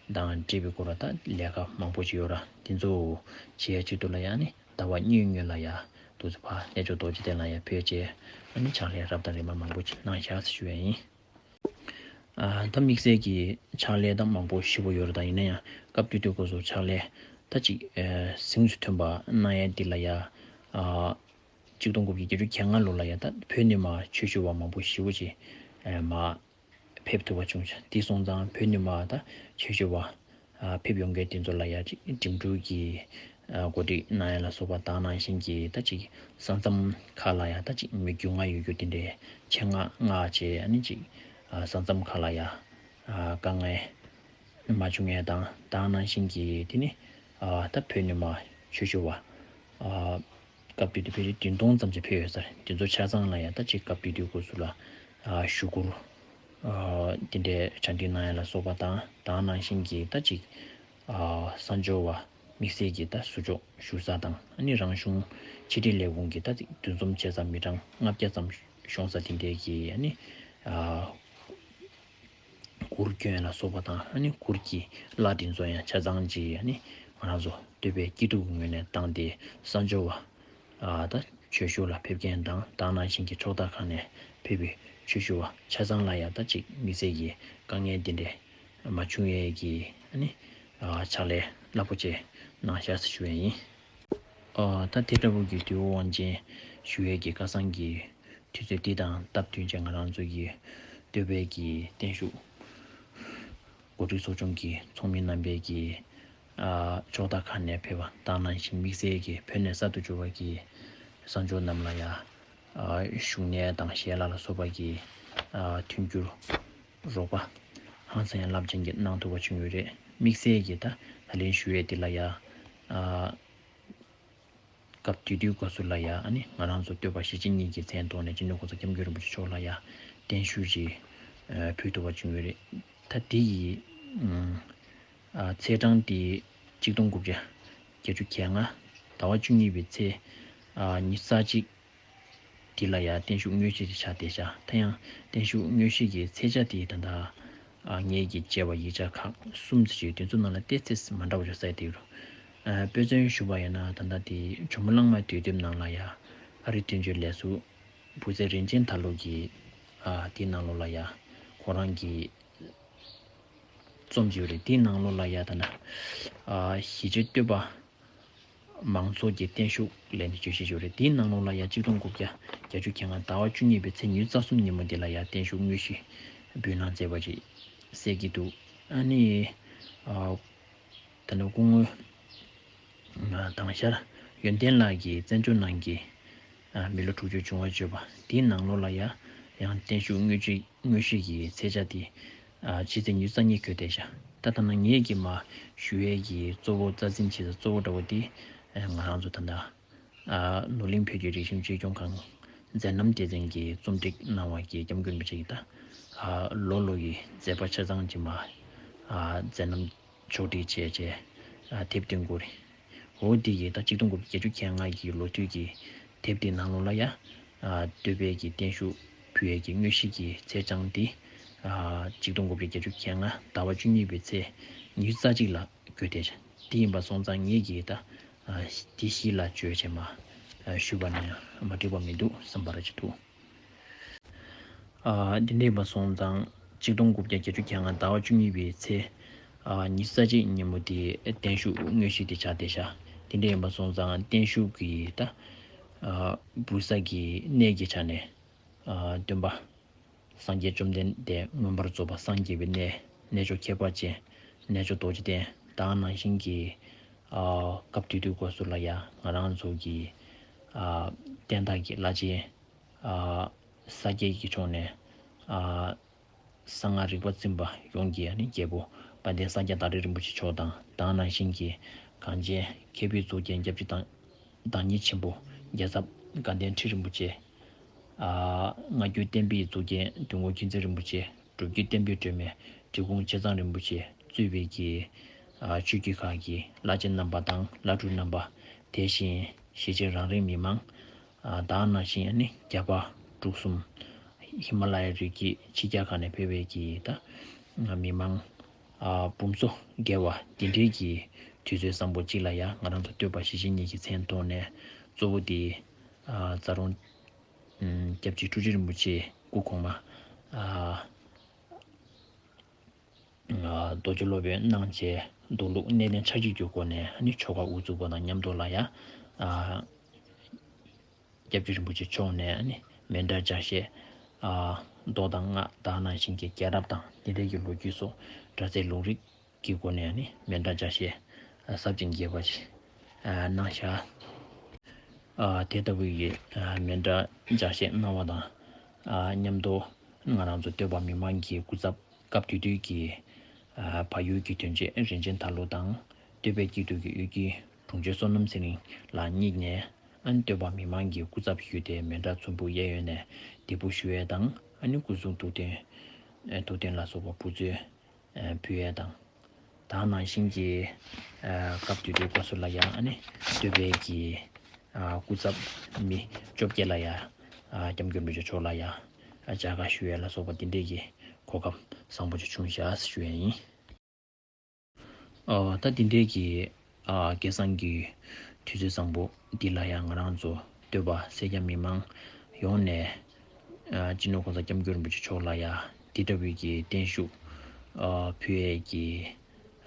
དང་འབྲེལ་བའི་སྐོར་ལ་ད་ལས་ཀ་མང་པོ་ཅིག་ཡོད་ར། དེ་ཚོ་བྱེད་ཡ་ཆེད་དུ་ལ་ཡ་ནི་ཟླ་བ་གཉིས་སྔོན་ལ་ཡ་དུས་ཚོད་ཕར་གནས་མཆོག་རྡོ་རྗེ་གདན་ལ་ཡ་ཕེབས་བྱས། ཨ་ནི་ཕྱག་ལས་རབ་དང་རིམ་པ་མང་པོ་ཅིག་གནང་བཞག་ཟེར་ཞུ་ཡ་ཡིན། ཨ། ད་དམིགས་བསལ་གྱི་ཕྱག་ལས་ད་མང་པོ་ཞེ་པོ་ཡོད་ར། ད་ཡིན་ན་ཡང་སྐབས་དེ་དུས་སྐབས་སུ་ཕྱག་ལས་ད་ཅིག་ཨ། གཟེངས་སུ་ཐོན་པ་གནང་ཡ་འདི་ལ་ཡ། ཨ། གཅིག་སྟོང་དགུ་བརྒྱ་བརྒྱད་ཅུ་གྱ་ལྔ་ལོ་ལ་ཡ་ད་བོད་ནས་མར་ཆོས་ཞུ་བ་མང་པོ་ཞེ་པོ་ཅིག་ཨ། མར་ཕེབས་ཐུབ་པ་བྱུང་ཤག་དེ་སོང་ཙང་བོད་ནས་མར་ད་ཆོས་ཞུ་བ། ཨ། ཕེབས་ཡོང་མཁན་དེ་ཚོ་ལ་ཡ་ཅིག་འགྲིམ་འགྲུལ་གྱི། ཨ། གོ་སྒྲིག་གནང་ཡ་ལ་སོགས་པ་དེ་ནང་བཞིན་གྱི་ད་ཅིག་ས་མཚམས་ཁག་ལ་ཡ་ད་ཅིག་མི་རྒྱུས་མངའ་ཡོད་རྒྱུ་དེ་འདྲའི་ཆེད་མངགས་མངགས་བྱས། ཨ་ནི་ཅིག་ཨ། ས་མཚམས་ཁག་ལ་ཡ། ཨ། དཀའ་ངལ་མ་བྱུང་ཡ་དང་། དེ་ནང་བཞིན་གྱི་དེ་ནི། ཨ། ད་བོད་ནས་མར་ཆོས་ཞུ་བ། ཨ། སྐབས་དེ་དུས་ཕལ་ཆེར་བདུན་སྟོང་ཙམ་ཅིག་ཕེབས་ཡོད་ས་རེད། དེ་ཚོ་ཆ་ཚང་ལ་ཡ་ད་ཅིག་སྐབས་དེ་དུས་སྐབས་སུ་ལ། ཨ། ཞུ་སྐུལ། ཨ། དེ་འདྲའི་གྲ་སྒྲིག་གནང་ཡ་ལ་སོགས་པ་དང་། དེ་ནང་བཞིན་གྱི་ད་ཅིག་ཨ། གསར་འབྱོར་བ་དམིགས་བསལ་གྱི་ད་ཟུར་འཇོག་ཞུ་ས་དང་། ཨ་ནི་རང་གཞུང་ཕྱི་དྲིལ་ལས་ཁུངས་ཀྱི་ད་ཅིག་འདུ་འཛོམས་བྱེད་ས་མི་གྲངས་ལྔ་བརྒྱ་ཙམ་ཤོང་ས་དེ་འདྲའི་གི། ཨ་ནི། ཨ། གུར་གྱོན་ལ་སོགས་པ་དང་། ཨ་ནི་གུར་གྱི་གླ་དེ་ཚོ་ཡང་ཆ་ཚང་ཅིག་ཨ་ནི་ང་རང་ཚོ་སྟོད་པའི་སྐྱིད་སྡུག་ངོས་ནས་བཏང་སྟེ། གསར་འབྱོར་བ། ཨ། ད་ཆོས་ཞུ་ལ་ཕེབས་མཁན་དང་། དེ་ནང་བཞིན་གྱི་ཕྱོགས་མཐའ་ཁག་ནས་ཕེབས་པའི་ཆོས་ཞུ་བ་ཆ་ཚང་ལ་ཡང་ད་ཅིག་དམིགས་བསལ་གྱི་དཀའ་ངལ་འདི་འདྲས་མ་བྱུང་ཡས་ཀྱི། ཨ་ནི། ཨ། ཕྱག་ལས་རླབས་པོ་ཆེ་གནང་བཞག་ཟེར་ཞུ་ཡས་ཡིན། ཨ། ད་དེ་འདྲ་བོ་གི་དུས་འཁོར་དབང་ཆེན་ཞུ་ཡས་ཀྱི་ཁ་སང་གི་དུས་ཚོད་འདི་དང་སྟབས་བསྟུན་བྱས། ང་རང་ཚོ་གི་སྟོད་པའི་གི་བརྟན་བཞུགས་འགོ་ཁྲིད་ཚོགས་ཆུང་གི་ཚོགས་མི་རྣམ་པས་ཀྱི། ཨ། ཕྱོགས་མཐའ་ཁག་ནས་ཕེབས་པ་དང་། ནང་བཞིན་དམིགས་བསལ་གྱིས་བོད་ནས་གསར་དུ་འབྱོར་བ་གི་གསར་འབྱོར་རྣམས་ལ་ཡང་། ཨ། བཞུགས་གནས་དང་ཞལ་ལག་ལ་སོགས་པ་གི། ཨ། མཐུན་འགྱུར་རོགས་པ་ཧང་སང་ཡང་རླབས་ཆེན་གྱིས་གནང་ཐུབ་པ་བྱུང་ཡོད་རེད། དམིགས་བསལ་གྱིས་ད་ད་ལན་ཞུ་ཡས་འདི་ལ་ཡང་། ཨ། སྐབས་དེ་དུས་སྐབས་སུ་ལ་ཡ། ཨ་ནི་ང་རང་ཚོ་སྟོད་པ་གཞིས་བྱེས་གཉིས་ཀྱི་མཚན་ཐོག་ནས་སྤྱི་ནོར་གོང་ས་སྐྱབས་མགོན་རིན་པོ་ཆེ་མཆོག་ལ་ཡ་བརྟན་བཞུགས་ཅིག་ཨ། ཕུལ་ཐུབ་པ་བྱུང་ཡོད་རེད། ད་དེ་ཡི། ཨ། ཨ། ཚེས་གྲངས་དེ་གཅིག་སྟོང་དགུ་བརྒྱ་བརྒྱད་ཅུ་གྱ་ལྔ་ཟླ་བ་བཅུ་གཉིས་པའི་ཚེས། ཨ། ཉི་ཤུ་རྩ་གཅིག་དེ་ལ་ཡ་བརྟན་བཞུགས་དངོས་གཞི་ཅིག་ཆགས་བསྡད་ཤག་ད་ཡང་བརྟན་བཞུགས་དངོས་གཞི་གི་ཚེས་ཆ་དེ་ད་ལྟ། ཨ། ངེད་ཀྱིས་མཇལ་བ་ཡིག་ཆ་ཁག་གསུམ་ཙམ་ཅིག་དེ་ཚོ་ནང་ལ་ཏོག་ཙམ་མ་འདྲ་བ་ཅིག་གསལ་བསྡད་ཡོད་རེད། ཨ། དཔེ་མཚོན་ཞུས་པ་ཡིན་ན། ད་ལྟ་དེ་ཇོ་མོ་གླང་མ་དུས་དེབ་ནང་ལ་ཡ། ཨ་རིག་བསྟན་བཅོས་ལས་ཟུར་བུ་ཚེ་རིན་ཆེན་དར་ལོ་གིས། ཨ། དེའི་ནང་ལོགས་ལ་ཡ་ཁོ་རང་གིས་རྩོམ་ཅིག་ཡོད་རེད། དེའི་ནང་ལོགས་ལ་ཡ་ད་ལྟ། ཨ། གཞིས་བྱེས་སྟོད་པ་མང་ཚོགས་ཀྱི་བརྟན་བཞུགས་ལབ་ནས་བརྗོད་གཞི་ཅིག་ཡོད་རེད། དེའི་ནང་ལོགས་ལ་ཡ་གཅིག་སྟོང་དགུ་བརྒྱ་བརྒྱད་ཅུ་གྱ་ལྔ་ཟླ་བ་བཅུ་གཉིས་པའི་ཚེས་ཉི་ཤུ་རྩ་གསུམ་ཉིན་མོ་འདི་ལ་ཡ་བརྟན་བཞུགས་དངོས་གཞི་འབུལ་གནང་མཛད་པ་ཅིག་གསལ་གྱི་འདུག་ཨ་ནི། ཨ། ད་ནི་སྐུ་ངོ་དང་ཤར་ཡོན་ཏན་ལགས་ཀྱིས་བཙན་བྱོལ་ནང་གི། ཨ། མི་ལོ་དྲུག་ཅུ་བྱུང་བ་བརྗོད་པ་དེའི་ནང་ལོགས་ལ་ཡ་ཡང་བརྟན་བཞུགས་དངོས་གཞི། དངོས་གཞི་གི་ཚེས་ཆ་དེ། ཨ། ཕྱི་ཚེས་ཉི་ཤུ་རྩ་གཉིས་འཁོད་བསྡད་ཤག་ད་ཐ་ན་ངེད་ཀྱིས་མར་ཞུ་ཡས་ཀྱི་གཙོ་བོ། རྩ་འཛིན་བྱེད་ས་གཙོ་བོ་འདྲ་བོ་དེ། ཨ། ང་རང་ཚོ་ད་ལྟ། ཨ། ནོར་གླིང་བོད་ཀྱི་རིག་གཞུང་གཅེས་སྐྱོང་ཁང་མཛད་རྣམ་སྡེ་ཚན་གྱིས་རྩོམ་སྒྲིག་གནང་བ་གི་སྐྱབས་མགོན་རིན་པོ་ཆེ་གིས་ད། ཨ། ལོ་ལོ་ཡི་མཛད་པ་ཆ་ཚང་ཅིག་མར། ཨ། མཛད་རྣམ་ཕྱོགས་སྒྲིག་བྱས་བྱས། ཨ། དེབ་བཏོན་དགོས་རེད། འོ། འདི་ཡིས་ད་གཅིག་སྟོང་དགུ་བརྒྱ་བརྒྱད་ཅུ་གྱ་ལྔ་གི་ལོ་དུས་ཀྱི་དེབ་འདི་ནང་ལོགས་ལ་ཡ། ཨ། སྟོད་པའི་གི་བརྟན་བཞུགས་ཕུལ་ཡས་ཀྱི་དངོས་གཞི་གི་ཚེས་གྲངས་འདི། ཨ། གཅིག་སྟོང་དགུ་བརྒྱ་བརྒྱད་ཅུ་གྱ་ལྔ་ཟླ་བ་བཅུ་གཉིས་པའི་ཚེས་ ཉི་ཤུ་རྩ་གཅིག་ལ་འགོད་བསྡད་བྱས། དེ་ཡིན་པ་སོང་ཙང་ངེད་ཀྱིས་ད་ཨ་དེ་གཞི་ལ་བཅོལ་བྱས་མ་ཨ་ཞུས་པ་ན་ཡང་མ་འགྲིག་པ་མི་འདུག་བསམ་པ་ར་ཅིག་འདུག་ཨ་དེ་འདྲ་ཡིན་པ་སོང་ཙང་ཆིག་སྟོང་དགུ་བརྒྱ་བརྒྱད་ཅུ་གྱ་ལྔ་ཟླ་བ་བཅུ་གཉིས་པའི་ཚེས་ཨ་ཉི་ཤུ་རྩ་གཅིག་ཉིན་མོ་དེ་བརྟན་བཞུགས་དངོས་གཞི་དེ་ཆགས་བསྡད་ཤག་དེ་འདྲ་ཡིན་པ་སོང་ཙང་བརྟན་བཞུགས་ཀྱི་ད་ཨ་འབུལ་ས་གི་གནས་ཀྱི་ཆ་ནས་ཨ་སྟོན་པ་སངས་རྒྱས་བཅོམ་ལྡན་འདས་མངོན་པར་རྫོགས་པ་སངས་རྒྱས་པའི་གནས། གནས་མཆོག་ཁྱད་པར་ཅན། གནས་མཆོག་རྡོ་རྗེ་གདན། ད་ག་ནང་བཞིན་གྱི་ཨ་སྐབས་དེ་དུས་སྐབས་སུ་ལ་ཡ་ང་རང་ཚོ་གི་ཨ་བསྟན་བདག་གི་བླ་ཆེན་ཨ་ས་སྐྱའི་གི་ཕྱོགས་ནས་ཨ་གསང་སྔགས་རིག་པ་འཛིན་པ་ཡོངས་ཀྱི་ཨ་ནི་རྒྱལ་པོ་དཔལ་ལྡན་ས་སྐྱ་བདག་ཁྲི་རིན་པོ་ཆེ་མཆོག་དང་། ད་ག་ནང་བཞིན་གྱི་གངས་ཅན་མཁས་པའི་གཙུག་རྒྱན་སྐྱབས་རྗེ་དང་བདག་ཉིད་ཆེན་པོ་རྒྱལ་ཚབ་དགའ་ལྡན་ཁྲི་རིན་པོ་ཆེ། ཨ་སྔ་འགྱུར་བསྟན་པའི་གཙུག་རྒྱན་དོན་གོང་ཁྱུང་ཆེན་རིན་པོ་ཆེ། སྒྲུབ་བརྒྱུད་བསྟན་པའི་སྒྲོན་མེ་འབྲི་གུང་ཆེ་ཚང་རིན་པོ་ཆེ་གཙོས་པའི་གི་ཨ་ཆོས་བརྒྱུད་ཁག་གི་བླ་ཆེན་རྣམ་པ་དང་བླ་སྤྲུལ་རྣམ་པ། དེ་བཞིན་གཞིས་བྱེས་རང་རེའི་མི་མང་ཨ་ད་ག་ནང་བཞིན་ཨ་ནི་རྒྱ་བལ་འབྲུག་གསུམ་ཧི་མ་ལ་ཡའི་རི་རྒྱུད་ཕྱི་རྒྱལ་ཁག་ནས་ཕེབས་པའི་གི་ད་མི་མང་ཨ་འབུམ་སོ་བརྒལ་བ་འདི་འདྲའི་གི་དུས་ཚོད་བཟང་པོ་གཅིག་ལ་ཡ་ང་རང་ཚོ་སྟོད་པ་གཞིས་བྱེས་གཉིས་ཀྱི་མཚན་ཐོག་ནས་གཙོ་བོ་དེ་ཨ་རྩ་རོང་ཨ་སྐྱབས་རྗེ་ཁྲུ་ཆུ་རིན་པོ་ཆེ་སྐུ་གོང་མ་ཨ་ཨ་རྡོ་རྗེ་སློབ་དཔོན་གནང་བྱས་མདོ་ལུགས་གནས་བརྟན་ཕྱག་རྒྱའི་སྒོ་ནས་ཨ་ནི་ཆོ་ག་དབུ་བཙུགས་པ་དང་མཉམ་དུ་ལ་ཡ་ཨ་སྐྱབས་རྗེ་རིན་པོ་ཆེ་མཆོག་ནས་ཨ་ནི་མཎྜལ་ལྗགས་བཤད་ཨ་མདོ་དང་སྔགས་དང་ནང་བཞིན་གྱི་རྒྱལ་རབས་དང་དེ་འབྲེལ་གྱི་ལོ་རྒྱུས་སོགས་སྒྲ་ཚད་ལུང་རིགས་ཀྱི་སྒོ་ནས་ཨ་ནི་མཎྜལ་ལྗགས་བཤད་ཨ་ཟབ་ཅིང་རྒྱས་པ་ཞིག་ཨ་གནང་བཞག་ཨ་དེ་ལྟ་བུའི་ཨ་མཎྜལ་ལྗགས་བཤད་གནང་བ་དང་ཨ་མཉམ་དུ་ང་རང་ཚོ་སྟོད་པ་མི་མང་གི་སྐུ་ཚབ་སྐབས་དེ་དུས་ཀྱི་ཨ་བལ་ཡུལ་གྱི་དོན་བྱེད་རིན་ཆེན་དར་ལོ་དང་། སྟོད་པའི་སྐྱིད་སྡུག་གི་གཡུལ་འགྱེད་དྲུང་ཆེ་བསོད་ནམས་ཚེ་རིང་ལགས་གཉིས་ནས་ཨ་ནི་སྟོད་པ་མི་མང་གི་སྐུ་ཚབ་ཞུས་ཏེ་མཎྜལ་ཚོམ་བུ་གཡས་གཡོན་ནས་འདེགས་འབུལ་ཞུ་ཡས་དང་ཨ་ནི་སྐུ་གསུང་ཐུགས་རྟེན་ཨ་ཐུགས་རྟེན་ལ་སོགས་པ་འབུལ་ཚུལ་ཨ་ཕུལ་ཡས་དང་། ད་ག་ནང་བཞིན་གྱི་ཨ་སྐབས་དེ་དུས་སྐབས་སུ་ལ་ཡང་ཨ་ནི་སྟོད་པའི་གི་ཨ་སྐུ་ཚབ་མི་བཅོ་བརྒྱད་ལ་ཡང་ཨ་སྐྱབས་མགོན་རིན་པོ་ཆེ་མཆོག་ལ་ཡང་ཨ་མཇལ་ཁ་ཞུ་ཡས་ལ་སོགས་པ་འདི་འདྲས་ཀྱི་གོ་སྐབས་བཟང་པོ་ཅིག་བྱུང་བཞག་ཞུ་ཡས་ཡིན། ཨ་ད་འདི་འདྲས་ཀྱི་ཨ་སྐལ་བཟང་གི་དུས་ཚོད་བཟང་པོ་འདི་ལ་ཡང་ང་རང་ཚོ་སྟོད་པ་སེར་སྐྱ་མི་མང་ཡོངས་ནས་ཨ་སྤྱི་ནོར་༸གོང་ས་༸སྐྱབས་མགོན་རིན་པོ་ཆེ་མཆོག་ལ་ཡང་འདི་འདྲ་བའི་གི་བརྟན་བཞུགས་ཨ་ཕུལ་ཡས་ཀྱི་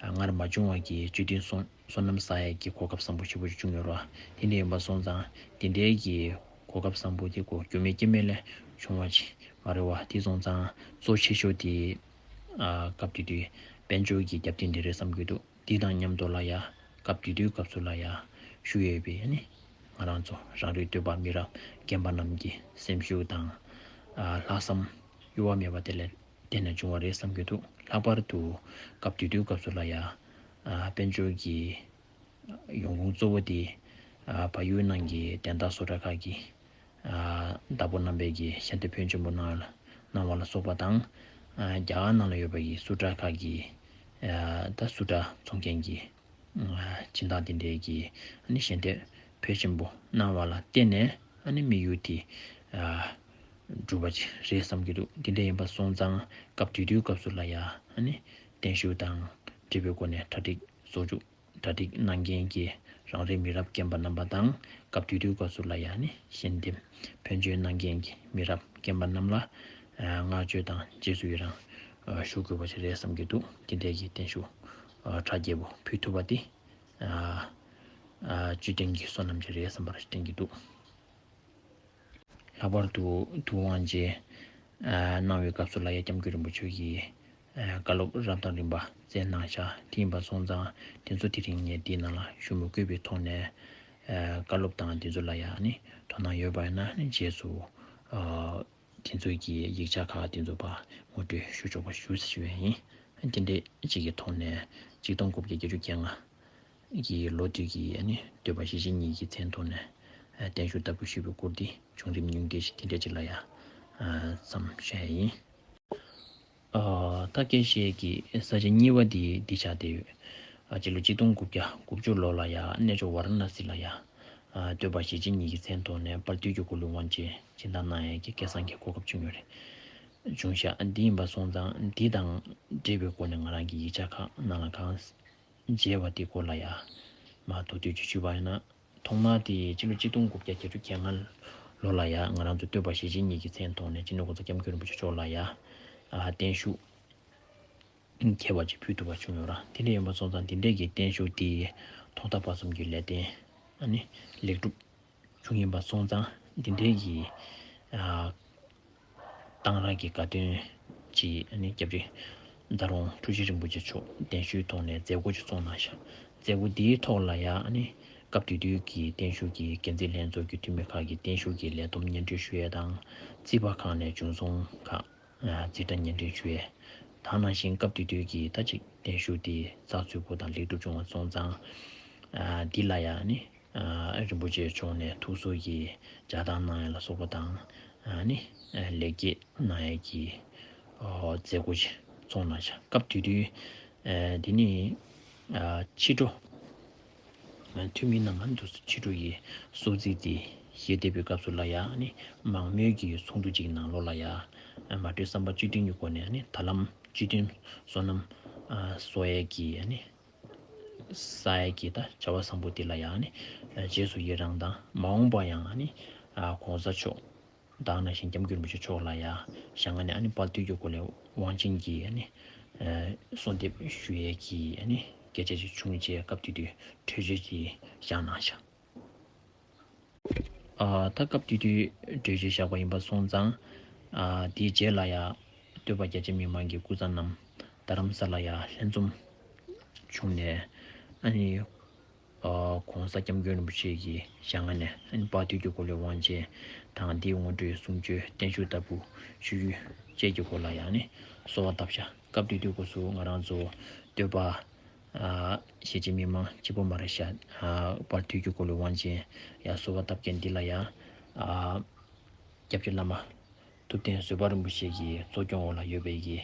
ཨ་སྔར་མ་བྱུང་བ་གི་བཅུད་ལྡན་བསོད་བསོད་ནམས་བསགས་ཡས་ཀྱི་གོ་སྐབས་བཟང་པོ་ཞེ་པོ་ཅིག་བྱུང་ཡོད་རེད་བ། དེ་འདྲ་ཡིན་པ་སོང་ཙང་འདི་འདྲའི་གི་གོ་སྐབས་བཟང་པོ་དེ་གོ་རྒྱུ་མེད་རྐྱེན་མེད་ལས་བྱུང་བ་ཅིག་མ་རེད་བ། དེ་སོང་ཙང་གཙོ་ཆེ་ཤོས་དེ་ཨ་སྐབས་དེ་དུས་དཔལ་འབྱོར་གྱི་རྒྱབ་རྟེན་དེ་རེད་བསམ་གྱི་འདུག་འདི་དང་མཉམ་དུ་ལ་ཡ་སྐབས་དེ་དུས་སྐབས་སུ་ལ་ཡ་བཞུགས་ཡོད་པའི་ཨ་ནི་ང་རང་ཚོ་རང་རེའི་སྟོད་པ་མི་རབས་རྒན་པ་རྣམས་ཀྱི་སེམས་ཤུགས་དང་ཨ་ལྷག་བསམ་གཡོ་བ་མེད་པ་དེ་ལས་བརྟེན་ནས་བྱུང་བ་རེད་བསམ་གྱི་འདུག་ལྷག་པར་དུ་སྐབས་དེ་དུས་སྐབས་སུ་ལ་ཡ་ཨ་དཔལ་འབྱོར་གྱི་ཡོང་ཁུངས་གཙོ་བོ་དེ་ཨ་བལ་ཡུལ་ནང་གི་དན་རྟགས་བཟོ་གྲྭ་ཁག་གི་ཨ་བདག་པོ་རྣམ་པས་ཀྱི་ཞལ་འདེབས་ཕོན་ཆེན་པོ་གནང་ལ་གནང་བ་ལ་སོགས་པ་དང་། ཨ་རྒྱ་གར་ནང་ལ་ཡོད་པ་ཡི་བསུ་གྲྭ་ཁག་གི་ཨ་ད་བསུ་གྲྭ་ཚོང་མཁན་གྱི་ཨ་སྦྱིན་བདག་དེ་འདྲའི་གི་ཨ་ནི་ཞལ་འདེབས་ཕོན་ཆེན་པོ་གནང་བ་ལ་བརྟེན་ནས་ཨ་ནི་དམིགས་ཡུལ་དེ་ཨ་འགྲུབ་པ་ཅིག་རེད་བསམ་གྱི་འདུག་དེ་འདྲ་ཡིན་པ་སོང་ཙང་སྐབས་དེ་དུས་སྐབས་སུ་ལ་ཡ་ཨ་ནི་བརྟན་བཞུགས་དང་འབྲེལ་བའི་སྒོ་ནས་གྲ་སྒྲིག་བཟོ་བཅུག་གྲ་སྒྲིག་གནང་མཁན་གྱི་རང་རེའི་མི་རབས་རྒན་པ་རྣམ་པ་དང་སྐབས་དེ་དུས་སྐབས་སུ་ལ་ཡང་ནི་ཞལ་འདེབས་ཕན་ཆོད་གནང་མཁན་གྱི་མི་རབས་རྒན་པ་རྣམས་ལ་ཨ་བསྔགས་བརྗོད་དང་རྗེས་སུ་ཡི་རང་ཨ་ཞུ་དགོས་པ་ཞིག་རེད་བསམ་གྱི་འདུག་དེ་འདྲའི་གི་བརྟན་བཞུགས་ཨ་གྲ་རྒྱས་པོ་ཕུལ་ཐུབ་པ་དེ་ཨ་ཨ་བཅུད་ལྡན་གྱི་བསོད་ནམས་ཅིག་རེད་བསམ་པ་ཞིག་དྲན་གྱི་འདུག་ལྷག་པར་དུ་ཐུབ་དབང་རྗེ་གནང་བའི་སྐབས་སུ་ལ་ཡ་སྐྱབས་མགོན་རིན་པོ་ཆེ་གིས་བཀའ་སློབ་རབ་དང་རིམ་པ་སྩལ་གནང་བཞག་དེ་ཡིན་པ་སོང་ཙང་དེ་ཚོ་དེ་རིང་ངས་འདིའི་ནང་ལ་ཞུ་མི་དགོས་པའི་ཐོག་ནས་བཀའ་སློབ་དང་དེ་ཚོ་ལ་ཡ་ནི་དོ་སྣང་ཡོད་པ་ཡིན་ན་ནི་རྗེས་སུ་དེ་ཚོའི་གི་ཡིག་ཆ་ཁག་དེ་ཚོ་ཕར་ངོ་སྤྲོད་ཞུ་ཆོག་པ་ཞུ་ཟེར་ཞུ་ཡ་ཡིན། དེ་འདྲས་ཅིག་གི་ཐོག་ནས་ཆིག་སྟོང་དགུ་བརྒྱ་བརྒྱད་ཅུ་གྱ་ལྔ་གི་ལོ་དུས་ཀྱི་ཨ་ནི་སྟོད་པ་གཞིས་བྱེས་གཉིས་ཀྱི་མཚན་ཐོག་ནས་ཨ་བརྟན་བཞུགས་བདག་པོ་ཞུས་པའི་སྐོར་འདི་བྱུང་རིམ་ཉུང་བསྡད་ཅིག་དེ་འདྲ་ཅིག་ལ་ཡ་ཨ་མཚམས་བཞག་ཡིན། ཨ་ད་སྐད་བཤད་ཀྱི་ས་ཆ་གཉིས་པ་འདི་འདི་ཆགས་བསྡད་ཡོད། ཨ་སྤྱི་ལོ་ཆིག་སྟོང་དགུ་བརྒྱ་དགུ་བཅུ་ལོ་ལ་ཡ་གནས་མཆོག་ཝཱ་ར་ཎ་སི་ལ་ཡ་ཨ་སྟོད་པ་གཞིས་བྱེས་གཉིས་ཀྱི་མཚན་ཐོག་ནས་དཔལ་དུས་ཀྱི་འཁོར་ལོའི་དབང་ཆེན་སྦྱིན་བདག་གནང་ཡས་ཀྱི་སྐལ་བཟང་གི་གོ་སྐབས་བྱུང་ཡོད་རེད། བྱུང་ཤག་འདི་ཡིན་པ་སོང་ཙང་འདི་དང་འབྲེལ་བའི་སྒོ་ནས་ང་རང་གི་ཡིག་ཆ་ཁག་ནང་ལ་གང་མཇལ་བ་དེ་སྐོར་ལ་ཡ་མར་མདོར་བསྡུས་ཅིག་ཞུས་པ་ཡིན་ན། ཐོག་མར་དེ་ཕྱི་ལོ་ཆིག་སྟོང་དགུ་བརྒྱ་བརྒྱད་ཅུ་གྱ་ལྔ་ལོ་ལ་ཡ་ང་རང་ཚོ་སྟོན་པ་ཞེ་ཆེན་ཉིད་ཀྱི་མཚན་ཐོག་ནས་སྤྱི་ནོར་༸གོང་ས་༸སྐྱབས་མགོན་རིན་པོ་ཆེ་མཆོག་ལ་ཡ་ཨ་བརྟན་བཞུགས་མཁས་པ་ཅིག་ཕུལ་ཐུབ་པ་བྱུང་ཡོད་ར། དེ་འདྲ་ཡིན་པ་སོང་ཙང་འདི་འདྲས་ཀྱི་བརྟན་བཞུགས་དེ་ཐོག་མཐའ་བར་གསུམ་གྱི་ལས་དོན་ཨ་ནི་ལེགས་གྲུབ་བྱུང་ཡིན་པ་སོང་ཙང་འདི་འདྲས་ཀྱི་ཨ་གཏང་རག་གི་དགའ་སྟོན་གྱི་ཨ་ནི་སྐྱབས་རྗེ་ཟླ་རུང་འཁྲུལ་ཞིག་རིན་པོ་ཆེ་མཆོག་གདན་ཞུའི་ཐོག་ནས་མཛད་སྒོ་ཅིག་བཙུགས་གནང་ཤག་མཛད་སྒོ་འདིའི་ཐོག་ལ་ཡང་ཨ་ནི་སྐབས་དེ་དུས་ཀྱི་བརྟན་བཞུགས་ཀྱི་འགན་འཛིན་ལྷན་ཚོགས་ཀྱི་འཐུས་མི་ཁག་གིས་བརྟན་བཞུགས་ཀྱི་ལས་བསྡོམས་སྙན་སྒྲོན་ཞུ་ཡས་དང་། རྩིས་པ་ཁག་ནས་བྱུང་སོང་ཁག་རྩིས་ཁྲ་སྙན་སྒྲོན་ཞུ་ཡས། ད་ནང་བཞིན་སྐབས་དེ་དུས་ཀྱི་ད་ཅིག་བརྟན་བཞུགས་དེ་རྩ་ཚུད་པོ་དང་ལེགས་གྲུབ་བྱུང་བ་སོང་ཙང་། འདི་ལ་ཡང་ནི། རིན་པོ་ཆེ་མཆོག་ནས་ཐུགས་གསོ་གི་ལྗགས་རྟགས་གནང་ཡ་ལ་སོགས་པ་དང་། ནི། ལེགས་སྐྱེས་གནང་ཡ་གི་མཛད་སྒོ་ཞིག་བཙུགས་གནང་ཤག་སྐབས་དེ་དུས། འདི་ནི། ཕྱི་དྲོ། འཐུས་མི་རྣམས་ཨ་ནི་ཕྱི་དྲོ་ཡི་གསོལ་ཚིགས་དེ་བཞེས་བསྡད་པའི་སྐབས་སུ་ལ་ཡ་ནི་མང་མོས་ཀྱི་ཚོགས་འདུ་ཅིག་ནང་ལོགས་ལ་ཡ། མ་གྲོས་བསམ་པ་བཅུད་བསྟུན་གྱི་སྒོ་ནས་ནི་ད་ལམ་བཅུད་བསྟུན་བསོད་ནམས་གསོག་ཡས་ཀྱི་ནི། ས་ཡ་གི་ད་བྱ་བ་བཟང་པོ་དེ་ལ་ཡང་ནི་རྗེས་སུ་ཡི་རང་དང་མ་འོངས་པ་ཡང་ནི་༸གོང་ས་མཆོག་དང་ནང་བཞིན་༸སྐྱབས་མགོན་རིན་པོ་ཆེ་མཆོག་ལ་ཡང་ཞལ་སྔ་ནས་ཨ་ནི་དཔལ་དུས་ཀྱི་འཁོར་ལོའི་དབང་ཆེན་གྱི་ཨ་ནི་གསོལ་འདེབས་ཞུ་ཡས་ཀྱི་ཨ་ནི་སྐད་ཆ་ཅིག་བྱུང་རྗེས་སྐབས་དེ་དུས་གྲོས་ཆོད་ཅིག་བཞག་གནང་ཤག་ཨ་ད་སྐབས་དེ་དུས་གྲོས་ཆོད་བཞག་པ་ཡིན་པ་སོང་ཙང་། ཨ་དེའི་རྗེས་ལ་ཡ་སྟོད་པ་རྒྱ་ཆེ་མི་མང་གི་སྐུ་ཚབ་རྣམས་རྡ་རམ་ས་ལ་ཡ་ལྷན་འཛོམས་བྱུང་ནས་ཨ་ནི་ཨ་༸གོང་ས་༸སྐྱབས་མགོན་རིན་པོ་ཆེ་གི་ཞལ་སྔ་ནས་ཨ་ནི་དཔལ་དུས་ཀྱི་འཁོར་ལོའི་དབང་ཆེན་དང་དེའི་ངོ་སྤྲོད་གསུང་ཆོས་བརྟན་བཞུགས་ལྟ་བུ་ཞུ་རྒྱུ་བཅས་ཀྱི་སྐོར་ལ་ཡང་ནི་གསོལ་བ་བཏབ་ཤག་སྐབས་དེ་དུས་སྐབས་སུ་ང་རང་ཚོ་སྟོད་པ། ཨ་གཞིས་བྱེས་མི་མང་གཅིག་པོ་མ་རེད་ཤག་ཨ་དཔལ་དུས་ཀྱི་འཁོར་ལོའི་དབང་ཆེན་ཡ་གསོལ་བ་བཏབ་མཁན་འདི་ལ་ཡ། ཨ་སྐྱབས་རྗེ་བླ་མ་ཐུབ་བསྟན་བཟོད་པ་རིན་པོ་ཆེ་གི་གཙོ་སྐྱོང་འོག་ལ་ཡོད་པའི་གི་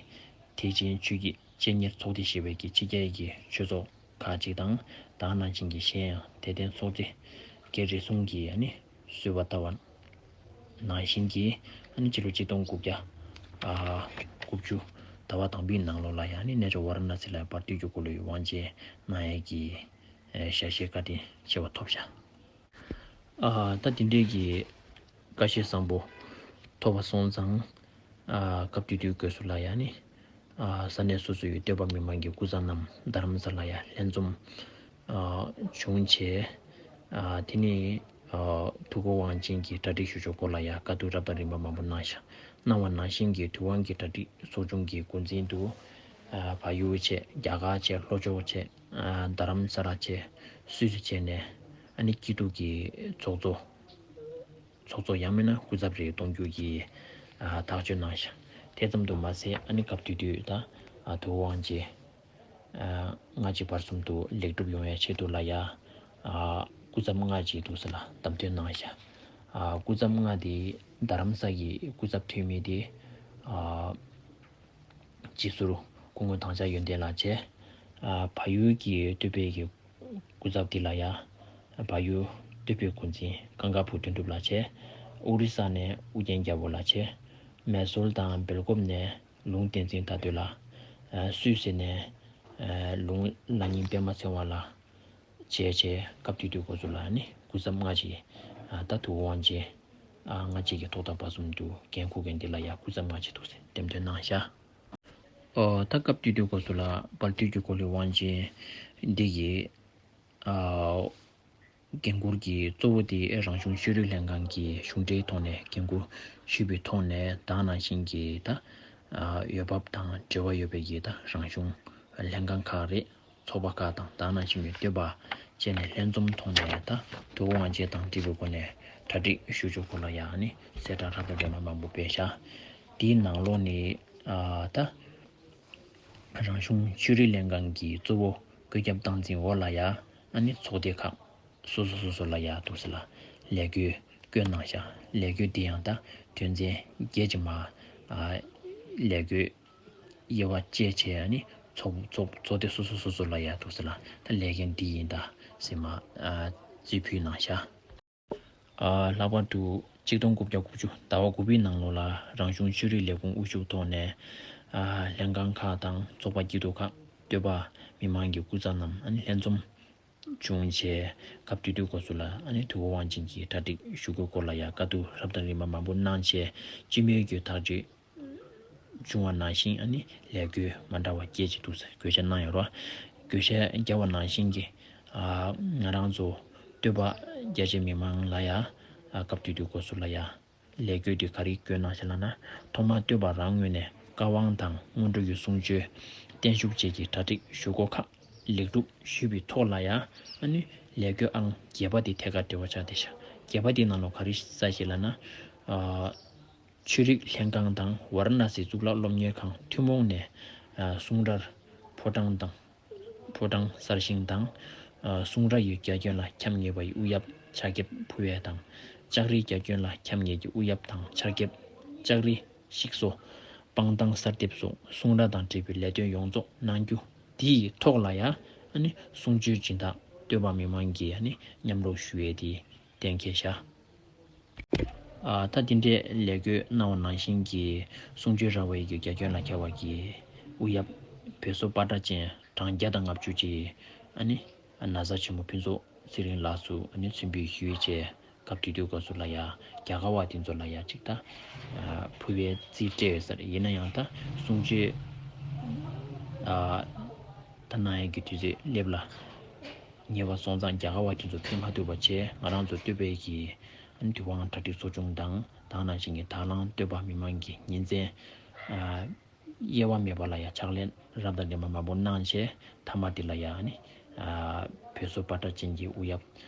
ཐེག་ཆེན་ཆོས་ཀྱི་སྤྱན་གཉིས་ཚོགས་སྡེ་ཞེས་པའི་གི་ཕྱི་རྒྱལ་གྱི་ཆོས་ཚོགས་ཁག་ཅིག་དང་ད་ནང་བཞིན་གྱི་གཞན་ཡང་དད་ལྡན་ཚོགས་སྡེ་སྒེར་རེ་ཟུང་གིས་ཨ་ནི་གསོལ་བ་བཏབ་པ་ནང་བཞིན་གྱི་ཨ་ནི་ཕྱི་ལོ་ཆིག་སྟོང་དགུ་བརྒྱ་ཨ་དགུ་བཅུ་ཟླ་བ་དང་པོའི་ནང་ལོགས་ལ་ཡང་ནི་གནས་མཆོག་ཝཱ་ར་ཎ་སི་ལ་དཔལ་དུས་ཀྱི་འཁོར་ལོའི་དབང་ཆེན་གནང་ཡས་ཀྱི་ཨ་ཞལ་བཞེས་བཀའ་དྲིན་ཆེ་བ་ཐོབ་ཤག་ཨ་ད་དེ་འདྲའི་གི་བཀའ་བཞེས་བཟང་པོ་ཐོབ་པ་སོང་ཙང་། ཨ་སྐབས་དེ་དུས་སྐབས་སུ་ལ་ཡང་ནི། ཨ་ས་གནས་སོ་སོ་ཡི་སྟོད་པ་མི་མང་གི་སྐུ་ཚབ་རྣམས་རྡ་རམ་ས་ལ་ཡ་ལྷན་འཛོམས་ཨ་བྱུང་བྱས། ཨ་དེ་ནི་ཨ་ཐུའུ་བཀྭན་ཝང་ཅན་གྱི་གྲ་སྒྲིག་ཞུ་ཕྱོགས་སྐོར་ལ་ཡ་བཀའ་བསྡུར་རབ་དང་རིམ་པ་མང་པོ་གནང་ཤག་གནང་བ་ནང་བཞིན་གྱི་ཐུའུ་བཀྭན་གྱི་གྲ་སྒྲིག་ཚོགས་ཆུང་གི་འགོ་འཛིན་དུ་ཨ་བལ་ཡུལ་བྱས། རྒྱ་གར་བྱས། ལྷོ་ཕྱོགས་བྱས། ཨ་རྡ་རམ་ས་ལ་བྱས། སུད་སི་བྱས་ནས་ཨ་ནི་སྐྱིད་སྡུག་གི་ཚོགས་གཙོ། ཚོགས་གཙོ་ཡང་མིན་ན་སྐུ་ཚབ་རེ་གཏོང་རྒྱུ་གི་ཨ་ཐག་གཅོད་གནང་ཤག་དེ་ཙམ་དུ་མ་ཟད་ཨ་ནི་སྐབས་དེ་དུས་ད་ཨ་ཐུའུ་བཀྭན་ཝང་ཅན་ཨ་ལྔ་གཅིག་བར་གསུམ་དུ་ལེགས་གྲུབ་ཡོང་བའི་ཆེད་དུ་ལ་ཡ་ཨ་སྐུ་ཚབ་ལྔ་ཅིག་འདུག་ཟེར་ལ་བདམས་ཐོན་གནང་ཤག་ཨ་སྐུ་ཚབ་ལྔ་དེ་རྡ་རམ་ས་གི་སྐུ་ཚབ་འཐུས་མི་དེ་ཨ་སྤྱི་ཟུར་སྐུ་ངོ་དྭངས་ཤར་ཡོན་ཏན་ལགས་བྱས། ཨ་བལ་ཡུལ་གྱི་སྟོད་པའི་གི་སྐུ་ཚབ་དེ་ལ་ཡ། བལ་ཡུལ་སྟོད་པའི་འགོ་འཛིན་ཀང་ཀ་བུ་དོན་གྲུབ་ལགས་བྱས། ཨོ་རི་ས་ནས་ཨུ་རྒྱན་རྒྱལ་པོ་ལགས་བྱས། མེ་སོར་དང་སྦེལ་ཀོབ་ནས་ལུང་བསྟན་འཛིན་དར་སྟོད་ལགས། ཨ་སུད་སི་ནས་ཨ་ལུང་བླ་སྙིང་པད་མ་ཚེ་དབང་ལགས། བྱས་བྱས་སྐབས་དེ་དུས་སྐབས་སུ་ལ་ནི་སྐུ་ཚབ་ལྔ་ཅིག་ཨ་ད་ཐུའུ་བཀྭན་ཝང་ཅན་ཨ་ལྔ་ཅིག་གི་ཐོག་མཐའ་བར་གསུམ་དུ་འགན་འཁུར་མཁན་འདི་ལ་ཡ་སྐུ་ཚབ་ལྔ་ཅིག་འདུག་ཟེར་འདེམས་ཐོན་གནང་ཤག་ཨོ་ད་སྐབས་དེ་དུས་སྐབས་སུ་ལ་དཔལ་དུས་ཀྱི་འཁོར་ལོའི་དབང་ཆེན་འདི་ཡི་ཨ་འགན་འཁུར་གྱི་གཙོ་བོ་དེ་རང་གཞུང་ཤེས་རིག་ལྷན་ཁང་གི་གཞུང་འབྲེལ་ཐོག་ནས་འགན་འཁུར་ཞུས་པའི་ཐོག་ནས་ད་ནང་བཞིན་གྱི་ད་ཨ་འོས་འབབ་དང་འབྲེལ་བ་ཡོད་པའི་གི་ད་རང་གཞུང་ལྷན་ཁང་ཁག་རེད། ཚོགས་པ་ཁག་དང་ད་ནང་བཞིན་གྱི་སྟོད་པ་བཅས་ནས་ལྷན་འཛོམས་ཐོག་ནས་ད་ཐུའུ་བཀྭན་ཝང་ཅན་དང་འབྲེལ་བའི་སྒོ་ནས་གྲ་སྒྲིག་ཞུ་ཕྱོགས་སྐོར་ལ་ཡང་ནི་གསལ་བསྒྲགས་རབ་དང་རིམ་པ་མང་པོ་སྤེལ་ཤག་དེའི་ནང་ལོགས་ནས་ཨ་ད་རང་གཞུང་ཆོས་རིག་ལྷན་ཁང་གི་གཙོ་བོ་བཀོད་ཁྱབ་སྟངས་འཛིན་འོག་ལ་ཡ་ཨ་ནི་ཚོགས་སྡེ་ཁག་སོ་སོ་སོ་སོ་ལ་ཡ་འདུག་ཟེར་ལ་ལས་འགུལ་བསྐྱོད་གནང་ཤག་ལས་འགུལ་འདི་ཡང་ད་དོན་ཚན་བརྒྱད་ཅིག་མ་ཨ་ལས་འགུལ་དབྱེ་བ་བཅས་བྱས་ནི་ཚོགས་ཚོགས་ཚོགས་སྡེ་སོ་སོ་སོ་སོ་ལ་ཡ་འདུག་ཟེར་ལ་ད་ལས་འགན་འདི་ཡིན་ད་ཟེར་མ་ཨ་རྩིས་ཕུལ་གནང་ཤག་ཨ། ལྷག་པར་དུ་གཅིག་སྟོང་དགུ་བརྒྱ་དགུ་བཅུ་ཟླ་བ་དགུ་པའི་ནང་ལོགས་ལ་རང་གཞུང་ཆོས་རིག་ལས་ཁུངས་དབུ་བཞུགས་ཐོག་ནས། ཨ། ལྷན་ཁང་ཁག་དང་ཚོགས་པ་སྐྱིད་སྡུག་ཁག་སྟོད་པ་མི་མང་གི་སྐུ་ཚབ་རྣམས་ཨ་ནི་ལྷན་འཛོམས་བྱུང་བྱས། སྐབས་དེ་དུས་སྐབས་སུ་ལ་ཨ་ནི་དུས་འཁོར་དབང་ཆེན་གྱི་གྲ་སྒྲིག་ཞུ་སྒོའི་སྐོར་ལ་ཡང་བཀའ་བསྡུར་རབ་དང་རིམ་པ་མང་པོ་གནང་བྱས། སྤྱི་མོས་ཀྱི་ཐག་གཅོད་བྱུང་བ་ནང་བཞིན་ཨ་ནི་ལས་འགུལ་མ་འདྲ་བ་བརྒྱད་ཅིག་འདུག་ཟེར་བཀོད་ཁྱབ་གནང་ཡོད་རེད། བཀོད་ཁྱབ་བརྒྱབ་པ་ནང་བཞིན་གྱི། ཨ། ང་རང་ཚོ་སྟོད་པ་རྒྱ་ཆེ་མི་མང་ལ་ཡང་། ཨ། སྐབས་དེ་དུས་སྐབས་སུ་ལ་ཡང་ལས་འགུལ་དེ་ག་རེ་བཀོད་གནང་ཞེས་ལབ་ན། ཐོག་མར་སྟོད་པ་རང་ངོས་ནས་བཀའ་དབང་དང་སྔོན་འགྲོ་ཡི་གསུང་ཆོས་བརྟན་བཞུགས་བཅས་ཀྱི་གྲ་སྒྲིག་ཞུ་སྒོ་ཁག་ལེགས་གྲུབ་ཞུས་པའི་ཐོག་ལ་ཡང་ཨ་ནི་ལས་འགུལ་ཨང་བརྒྱད་པ་དེ་ཐད་ཀར་འབྲེལ་བ་ཆགས་བསྡད་ཤག་བརྒྱད་པ་དེའི་ནང་ལོགས་ག་རེ་གསལ་ཞེས་ལབ་ན། ཨ། ཆོས་རིག་ལྷན་ཁང་དང་ཝཱ་ར་ཎ་སི་གཙུག་ལག་སློབ་གཉེར་ཁང་ཐུན་མོང་ནས། ཨ། གསུང་རར་ཕོ་བྲང་དང་། ཕོ་བྲང་གསར་བཞེངས་དང་། ཨ། གསུང་ར་ཡི་རྒྱ་ཁྱོན་ལ་ཁྱབ་ངེས་པ་ཡི་དབུ་གཡབ་ཕྱག་རྒྱབ་ཕུལ་བས་དང་། ལྕགས་རིའི་རྒྱ་ཁྱོན་ལ་ཁྱབ་ངེས་ཀྱི་དབུ་གཡབ་དང་ཕྱག་རྒྱབ། ལྕགས་རི་བཤིག་གསོ། སྤང་ཐང་གསར་འདེབས་སོགས་གསུང་ར་དང་འབྲེལ་བའི་ལས་དོན་ཡོངས་རྫོགས་གནང་རྒྱུ་དེའི་ཐོག་ལ་ཡང་ཨ་ནི་གསུང་ཆོས་སྦྱིན་བདག་སྟོད་པ་མི་མང་གིས་ཨ་ནི་མཉམ་རོགས་ཞུ་ཡས་དེ་གཏན་འཁེལ་བཞག་ཨ། ད་དེ་འདྲའི་ལས་འགུལ་གནང་བ་ནང་བཞིན་གྱི་གསུང་ཆོས་ར་བའི་གི་རྒྱ་ཁྱོན་ལ་ཁྱབ་པ་གི་དབུ་གཡབ་བོད་སོག་པ་ཏྲ་ཅན་གྲངས་བརྒྱ་དང་ལྔ་བཅུ་ཅིག་ཨ་ནི་ན་བཟའ་ཆེན་མོ་ཕུན་ཚོགས་ཚེ་རིང་ལགས་སུ་ཨ་ནི་མཚོན་འབུལ་ཞུས་བྱས། སྐབས་དེ་དུས་སྐབས་སུ་ལ་ཡ་རྒྱ་གར་བ་དེ་ཚོ་ལ་ཡ་ཅིག་ད་ཕུལ་བའི་རྩིས་སྤྲད་ཡོད་ས་རེད། ཡིན་ན་ཡང་ད་གསུང་ཆོས་ཨ་ད་གནང་ཡས་ཀྱི་དུས་ཚོད་སླེབས་ལ། ཉེ་བ་སོང་ཙང་རྒྱ་གར་བ་དེ་ཚོ་ཕེབས་མ་ཐུབ་པ་བྱས། ང་རང་ཚོ་སྟོད་པའི་གི་ཨ་ནི་དུས་དབང་གྲ་སྒྲིག་ཚོགས་ཆུང་དང་། དེ་ནང་བཞིན་གྱི་དང་བླངས་སྟོད་པ་མི་མང་གི་ཉིན་མཚན་ཨ་དབྱེ་བ་མེད་པ་ལ་ཡ་ཕྱག་ལས་རབ་དང་རིམ་པ་མང་པོ་གནང་བྱས། མཐའ་མ་དེ་ལ་ཡ་ཨ་ནི་ཨ་བོད་སོག་པ་ཏྲ་ཅན་གྱི་དབུ་གཡབ་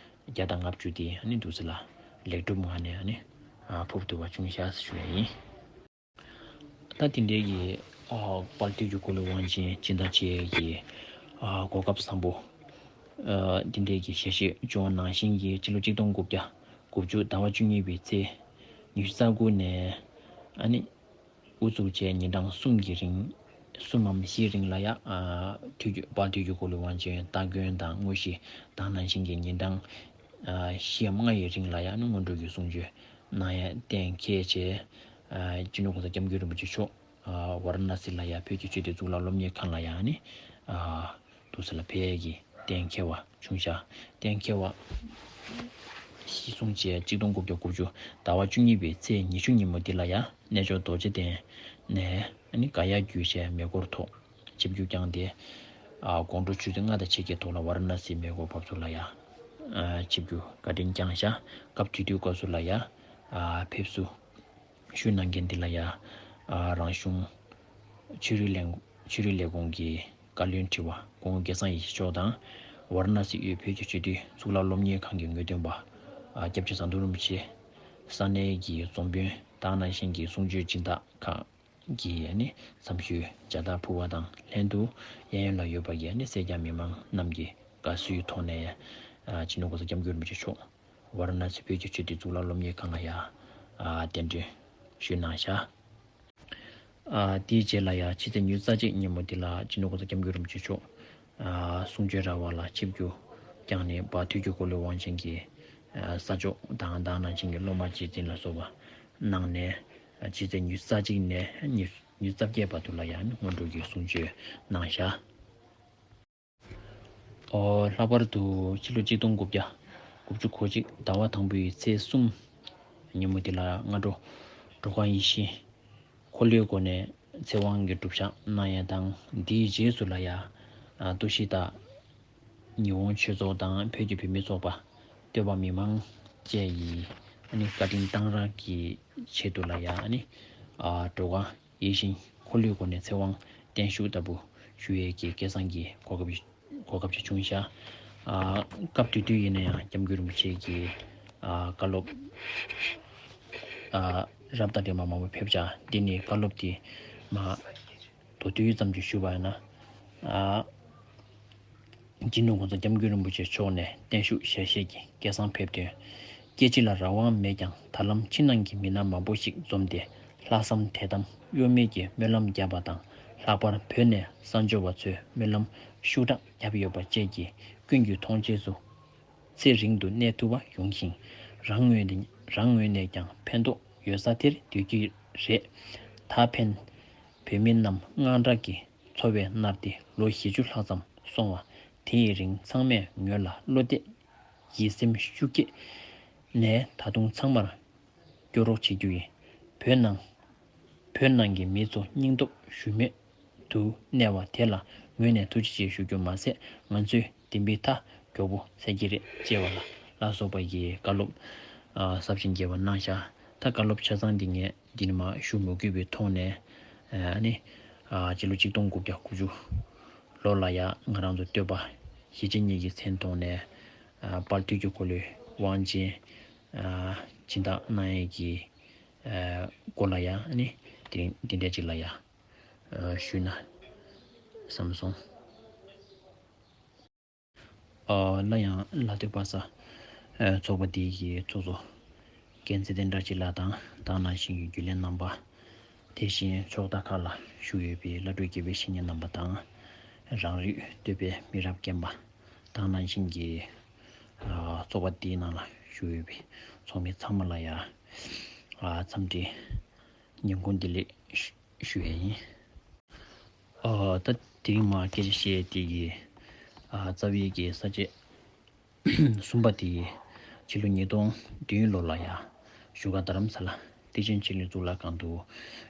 བརྒྱ་དང་ལྔ་བཅུ་དེ་ཨ་ནི་འདུག་སེ་ལ་ལེགས་གྲུབ་ངང་ནས་ཨ་ནི་ཨ་ཕུལ་ཐུབ་པ་བྱུང་ཤག་ཞུ་ཡ་ཡིན། ད་དེ་འདྲའི་གི་ཨ་དཔལ་དུས་ཀྱི་འཁོར་ལོའི་དབང་ཆེན་སྦྱིན་བདག་བཅས་ཀྱི་ཨ་གོ་སྐབས་བཟང་པོ། ཨ་དེ་འདྲའི་གི་ཞལ་བཞེས་བྱུང་བ་ནང་བཞིན་གྱི་ཕྱི་ལོ་གཅིག་སྟོང་དགུ་བརྒྱ་དགུ་བཅུ་ཟླ་བ་བཅུ་གཉིས་པའི་ཚེས་ཉི་ཤུ་རྩ་དགུ་ནས་ཨ་ནི་དབུ་བཙུགས་བྱས་ཉིན་གྲངས་གསུམ་གྱི་རིང་། གསུམ་མམ་བཞིའི་རིང་ལ་ཡ་ཨ་དུས་ཀྱི་དཔལ་དུས་ཀྱི་འཁོར་ལོའི་དབང་ཆེན་སྟ་གོན་དང་དངོས་གཞི་དེ་ནང་བཞིན་གྱི་ཉིན་གྲངས་ཨ་བཞི་མམ་ལྔ་ཡི་རིང་ལ་ཡ་ཨ་ནི་སྔོན་འགྲོ་གི་གསུང་ཆོས་གནང་ཡ་གཏན་འཁེལ་བྱས། ཨ་སྤྱི་ནོར་༸གོང་ས་༸སྐྱབས་མགོན་རིན་པོ་ཆེ་མཆོག་ཨ་ཝཱ་ར་ཎ་སི་ལ་ཡ་བོད་ཀྱི་ཆོས་སྡེ་གཙུག་ལག་སློབ་གཉེར་ཁང་ལ་ཡ་ཨ་ནི་ཨ་འདུག་སེ་ལ་ཕེབས་ཡས་ཀྱི་གཏན་འཁེལ་བ་བྱུང་ཤག་གཏན་འཁེལ་བ་གཞིར་བཟུང་བྱས་གཅིག་སྟོང་དགུ་བརྒྱ་དགུ་བཅུ་ཟླ་བ་བཅུ་གཉིས་པའི་ཚེས་ཉི་ཤུ་ཉིན་མོ་འདི་ལ་ཡ་གནས་མཆོག་རྡོ་རྗེ་གདན་ནས་ཨ་ནི་ག་ཡ་བརྒྱུད་བྱས་མེ་འཁོར་ཐོག་ཆིབས་བསྒྱུར་བསྐྱངས་ཏེ། ཨ་དགོང་དྲོ་ཆུ་ཚོད་ལྔ་དང་ཕྱེད་ཀའི་ཐོག་ལ་ཝཱ་ར་ཎ་སི་མེ་འཁོར་བབས་ཚུགས་ལ་ཡ་ཨ་ཆིབས་བསྒྱུར་བཀའ་དྲིན་བསྐྱངས་ཤག་སྐབས་དེ་དུས་སྐབས་སུ་ལ་ཡ་ཨ་ཕེབས་བསུ་ཞུ་གནང་མཁན་འདི་ལ་ཡ་ཨ་རང་གཞུང་ཆོས་རིག་ལས་ཆོས་རིག་ལས་ཁུངས་ཀྱི་བཀའ་བློན་ཁྲི་པ་སྐུ་ངོ་སྐལ་བཟང་ཡེ་ཤེས་མཆོག་དང་། ཝཱ་ར་ཎ་སི་དབུས་བོད་ཀྱི་ཆོས་སྡེ་གཙུག་ལག་སློབ་གཉེར་ཁང་གི་ངོས་སྟོན་པ་ཨ་སྐྱབས་རྗེ་ཟམ་གདོང་རིན་པོ་ཆེ། ས་གནས་ཀྱི་རྫོང་དཔོན་དེ་ནང་བཞིན་གྱི་གསུང་ཆོས་སྦྱིན་བདག་ཁག་གིས་ཨ་ནི་འཚམས་ཞུའི་མཇལ་དར་ཕུལ་བ་དང་ལྷན་དུ། གཡས་གཡོན་ལ་ཡོད་པ་གི་ཨ་ནི་སེར་སྐྱ་མི་མང་རྣམས་ཀྱིས་དགའ་བསུའི་ཐོག་ནས་ཨ་སྤྱི་ནོར་༸གོང་ས་༸སྐྱབས་མགོན་རིན་པོ་ཆེ་མཆོག་ཝཱ་ར་ཎ་སི་བོད་ཀྱི་ཆོས་སྡེ་གཙུག་ལག་སློབ་གཉེར་ཁང་ལ་ཡ་ཨ་གདན་འདྲེན་ཞུས་གནང་ཤག་ཨ་དེའི་རྗེས་ལ་ཡ་ཕྱི་ཚེས་ཉི་ཤུ་རྩ་གཅིག་ཉིན་མོ་འདི་ལ་སྤྱི་ནོར་༸གོང་ས་༸སྐྱབས་མགོན་རིན་པོ་ཆེ་མཆོག་ཨ་གསུང་ཆོས་ར་བ་ལ་ཆིབས་བསྒྱུར་བསྐྱངས་ནས་དཔལ་དུས་ཀྱི་འཁོར་ལོའི་དབང་ཆེན་གྱི་ཨ་ས་ཕྱོགས་དང་དེ་ནང་བཞིན་གྱི་སློབ་མ་རྗེ་བཙུན་ལ་སོགས་པ་གནང་ནས། ཨ་ཕྱི་ཚེས་ཉི་ཤུ་རྩ་གཅིག་ནས་ཉི་ཤུ་ཉི་ཤུ་རྩ་བརྒྱད་བར་དུ་ལ་ཡང་སྔོན་འགྲོ་གི་གསུང་ཆོས་གནང་བཞག་ཨོ་ལྷག་པར་དུ་ཕྱི་ལོ་གཅིག་སྟོང་དགུ་བརྒྱ་དགུ་བཅུ་གོ་གཅིག་ཟླ་བ་དང་པོའི་ཚེས་གསུམ་ཉིན་མོ་འདི་ལ་སྔ་དྲོ་འགྲོ་ཁང་ཡེ་ཤེས་འཁོར་ལོའི་སྒོ་ནས་ཚེ་དབང་གི་སྒྲུབ་ཞག་གནང་ཡས་དང་། འདིའི་རྗེས་སུ་ལ་ཡ་ཨ་ཏུ་ཤི་ཏ་ཉི་ཧོང་ཆོས་ཚོགས་དང་བོད་ཀྱི་བུད་མེད་ཚོགས་པ། སྟོད་པ་མི་མང་བཅས་ཀྱི་ཨ་ནི་བཀའ་དྲིན་གཏང་རག་གི་ཆེད་དུ་ལ་ཡ་ཨ་ནི་ཨ་འགྲོ་ཁང་ཡིད་བཞིན་འཁོར་ལོའི་སྒོ་ནས་ཚེ་དབང་བརྟན་བཞུགས་ལྟ་བུ་ཞུ་ཡས་ཀྱི་སྐལ་བཟང་གི་གོ་སྐབས་གོ་སྐབས་ཅིག་བྱུང་ཤག་ཨ་སྐབས་དེ་དུས་ཡིན་ན་ཡང་༸སྐྱབས་མགོན་རིན་པོ་ཆེ་གི་ཨ་བཀའ་སློབ་ཨ་རབ་དང་རིམ་པ་མང་པོ་ཕེབས་ཤག་འདི་ནི་བཀའ་སློབ་དེ་མ་མདོར་བསྡུས་ཙམ་ཅིག་ཞུས་པ་ཡིན་ན། ཨ་སྤྱི་ནོར་༸གོང་ས་༸སྐྱབས་མགོན་རིན་པོ་ཆེ་མཆོག་ནས་བརྟན་བཞུགས་ཞལ་བཞེས་ཀྱི་སྐལ་བཟང་ཕེབས་དོན། སྐད་ཅིག་ལ་རང་དབང་མེད་ཀྱང་ད་ལམ་ཕྱི་ནང་གི་མི་སྣ་མང་པོ་ཞིག་འཛོམས་ཏེ་ལྷག་བསམ་དད་དམ་གཡོ་མེད་ཀྱི་སྨོན་ལམ་བརྒྱབ་པ་དང་། ལྷག་པར་བོད་ནས་གསར་འབྱོར་བ་ཚོས་སྨོན་ལམ་ཤུགས་དྲག་བརྒྱབ་ཡོད་པ་བཅས་ཀྱིས་ཀུན་གྱི་མཐོང་ཆོས་སུ་ཚེ་རིང་དུ་གནས་ཐུབ་པ་ཡོང་ཞིང་ རང་ངོས་ནས་རང་ངོས་ནས་ཀྱང་ཕན་ཐོགས་ཡོད་ས་དེར་འདོད་ཀྱི་རེད། ད་ཕན། བོད་མི་རྣམས་དངངས་སྐྲག་གི་འཚོ་བའི་མནར་ཏེ་ལོ་བཞི་བཅུ་ལྷག་ཙམ་སོང་བ་དེའི་རིང་ཚང་མས་ངོས་ལ་བློ་གཏད་ཡིད་སེམས་ཤུགས་བསྐྱེད་ནས་ད་དུང་ཚང་མར་སྐྱོ་རོགས་བྱེད་རྒྱུ་ཡིན། བོད་ནང་བོད་ནང་གི་མི་ཚོ་སྙིང་སྟོབས་ཞུམ་མེད་དུ་གནས་བ་དེ་ལ་ངོས་ནས་ཐུགས་རྗེ་ཆེ་ཞུ་རྒྱུ་མ་ཟད། ང་ཚོས་བདེན་པའི་མཐའ་མགྱོགས་པོ་གསལ་གྱི་རེད་ཅེས་པ་ལ་ལ་སོགས་པ་ཡི་བཀའ་སློབ་ཨ་ཟབ་ཅིང་རྒྱས་པ་གནང་ཤག་ད་བཀའ་སློབ་ཆ་ཚང་འདི་ངས་འདི་ནས་མར་ཞུ་མི་དགོས་པའི་ཐོག་ནས། ཨ་ནི་ཨ་སྤྱི་ལོ་ཆིག་སྟོང་དགུ་བརྒྱ་དགུ་བཅུ་ལོ་ལ་ཡ་ང་རང་ཚོ་སྟོད་པ་གཞིས་བྱེས་གཉིས་ཀྱི་མཚན་ཐོག་ནས་ཨ་དཔལ་དུས་ཀྱི་འཁོར་ལོའི་དབང་ཆེན་ཨ་སྦྱིན་བདག་གནང་ཡས་ཀྱི་ཨ་སྐོར་ལ་ཡ་ཨ་ནི་དེ་རིང་འདི་འདྲ་ཅིག་ལ་ཡ་ཨ་ཞུས་ན་བསམ་སོང་། ཨ་སླར་ཡང་ལ་སྟོད་པ་ས་ཨ་ཚོགས་པ་འདི་གི་ཚོགས་གཙོ་རྒན་ཚེ་བརྟན་བཀྲ་ཤིས་ལགས་དང་དེ་ནང་བཞིན་གྱི་རྒྱུན་ལས་རྣམ་པ། དེ་བཞིན་ཕྱོགས་མཐའ་ཁག་ལ་བཞུགས་ཡོད་པའི་བླ་སྤྲུལ་དགེ་བའི་བཤེས་གཉེན་རྣམ་པ་དང་། རང་རིགས་སྟོད་པའི་མི་རབས་རྒན་པ་དེ་ནང་བཞིན་གྱི་ཨ་ཚོགས་པ་འདིའི་ནང་ལ་བཞུགས་ཡོད་པའི་ཚོགས་མི་ཚང་མ་ལ་ཡ་ཨ་འཚམས་འདྲི་ཉིན་གུང་བདེ་ལེགས་ཞུ་ཞུ་ཡས་ཡིན། ཨ་ད་དེ་རིང་མར་སྐད་ཆ་བཤད་དེ་གི་ཨ་རྩ་བའི་གི་ས་བཅད་གསུམ་པ་དེ་ཕྱི་ལོ་ཉིས་སྟོང་བདུན་ལོ་ལ་ཡ་བཞུགས་སྒར་རྡ་རམ་ས་ལ་བསྟན་ཆེན་ཆོས་གླིང་གཙུག་ལག་ཁང་དུ་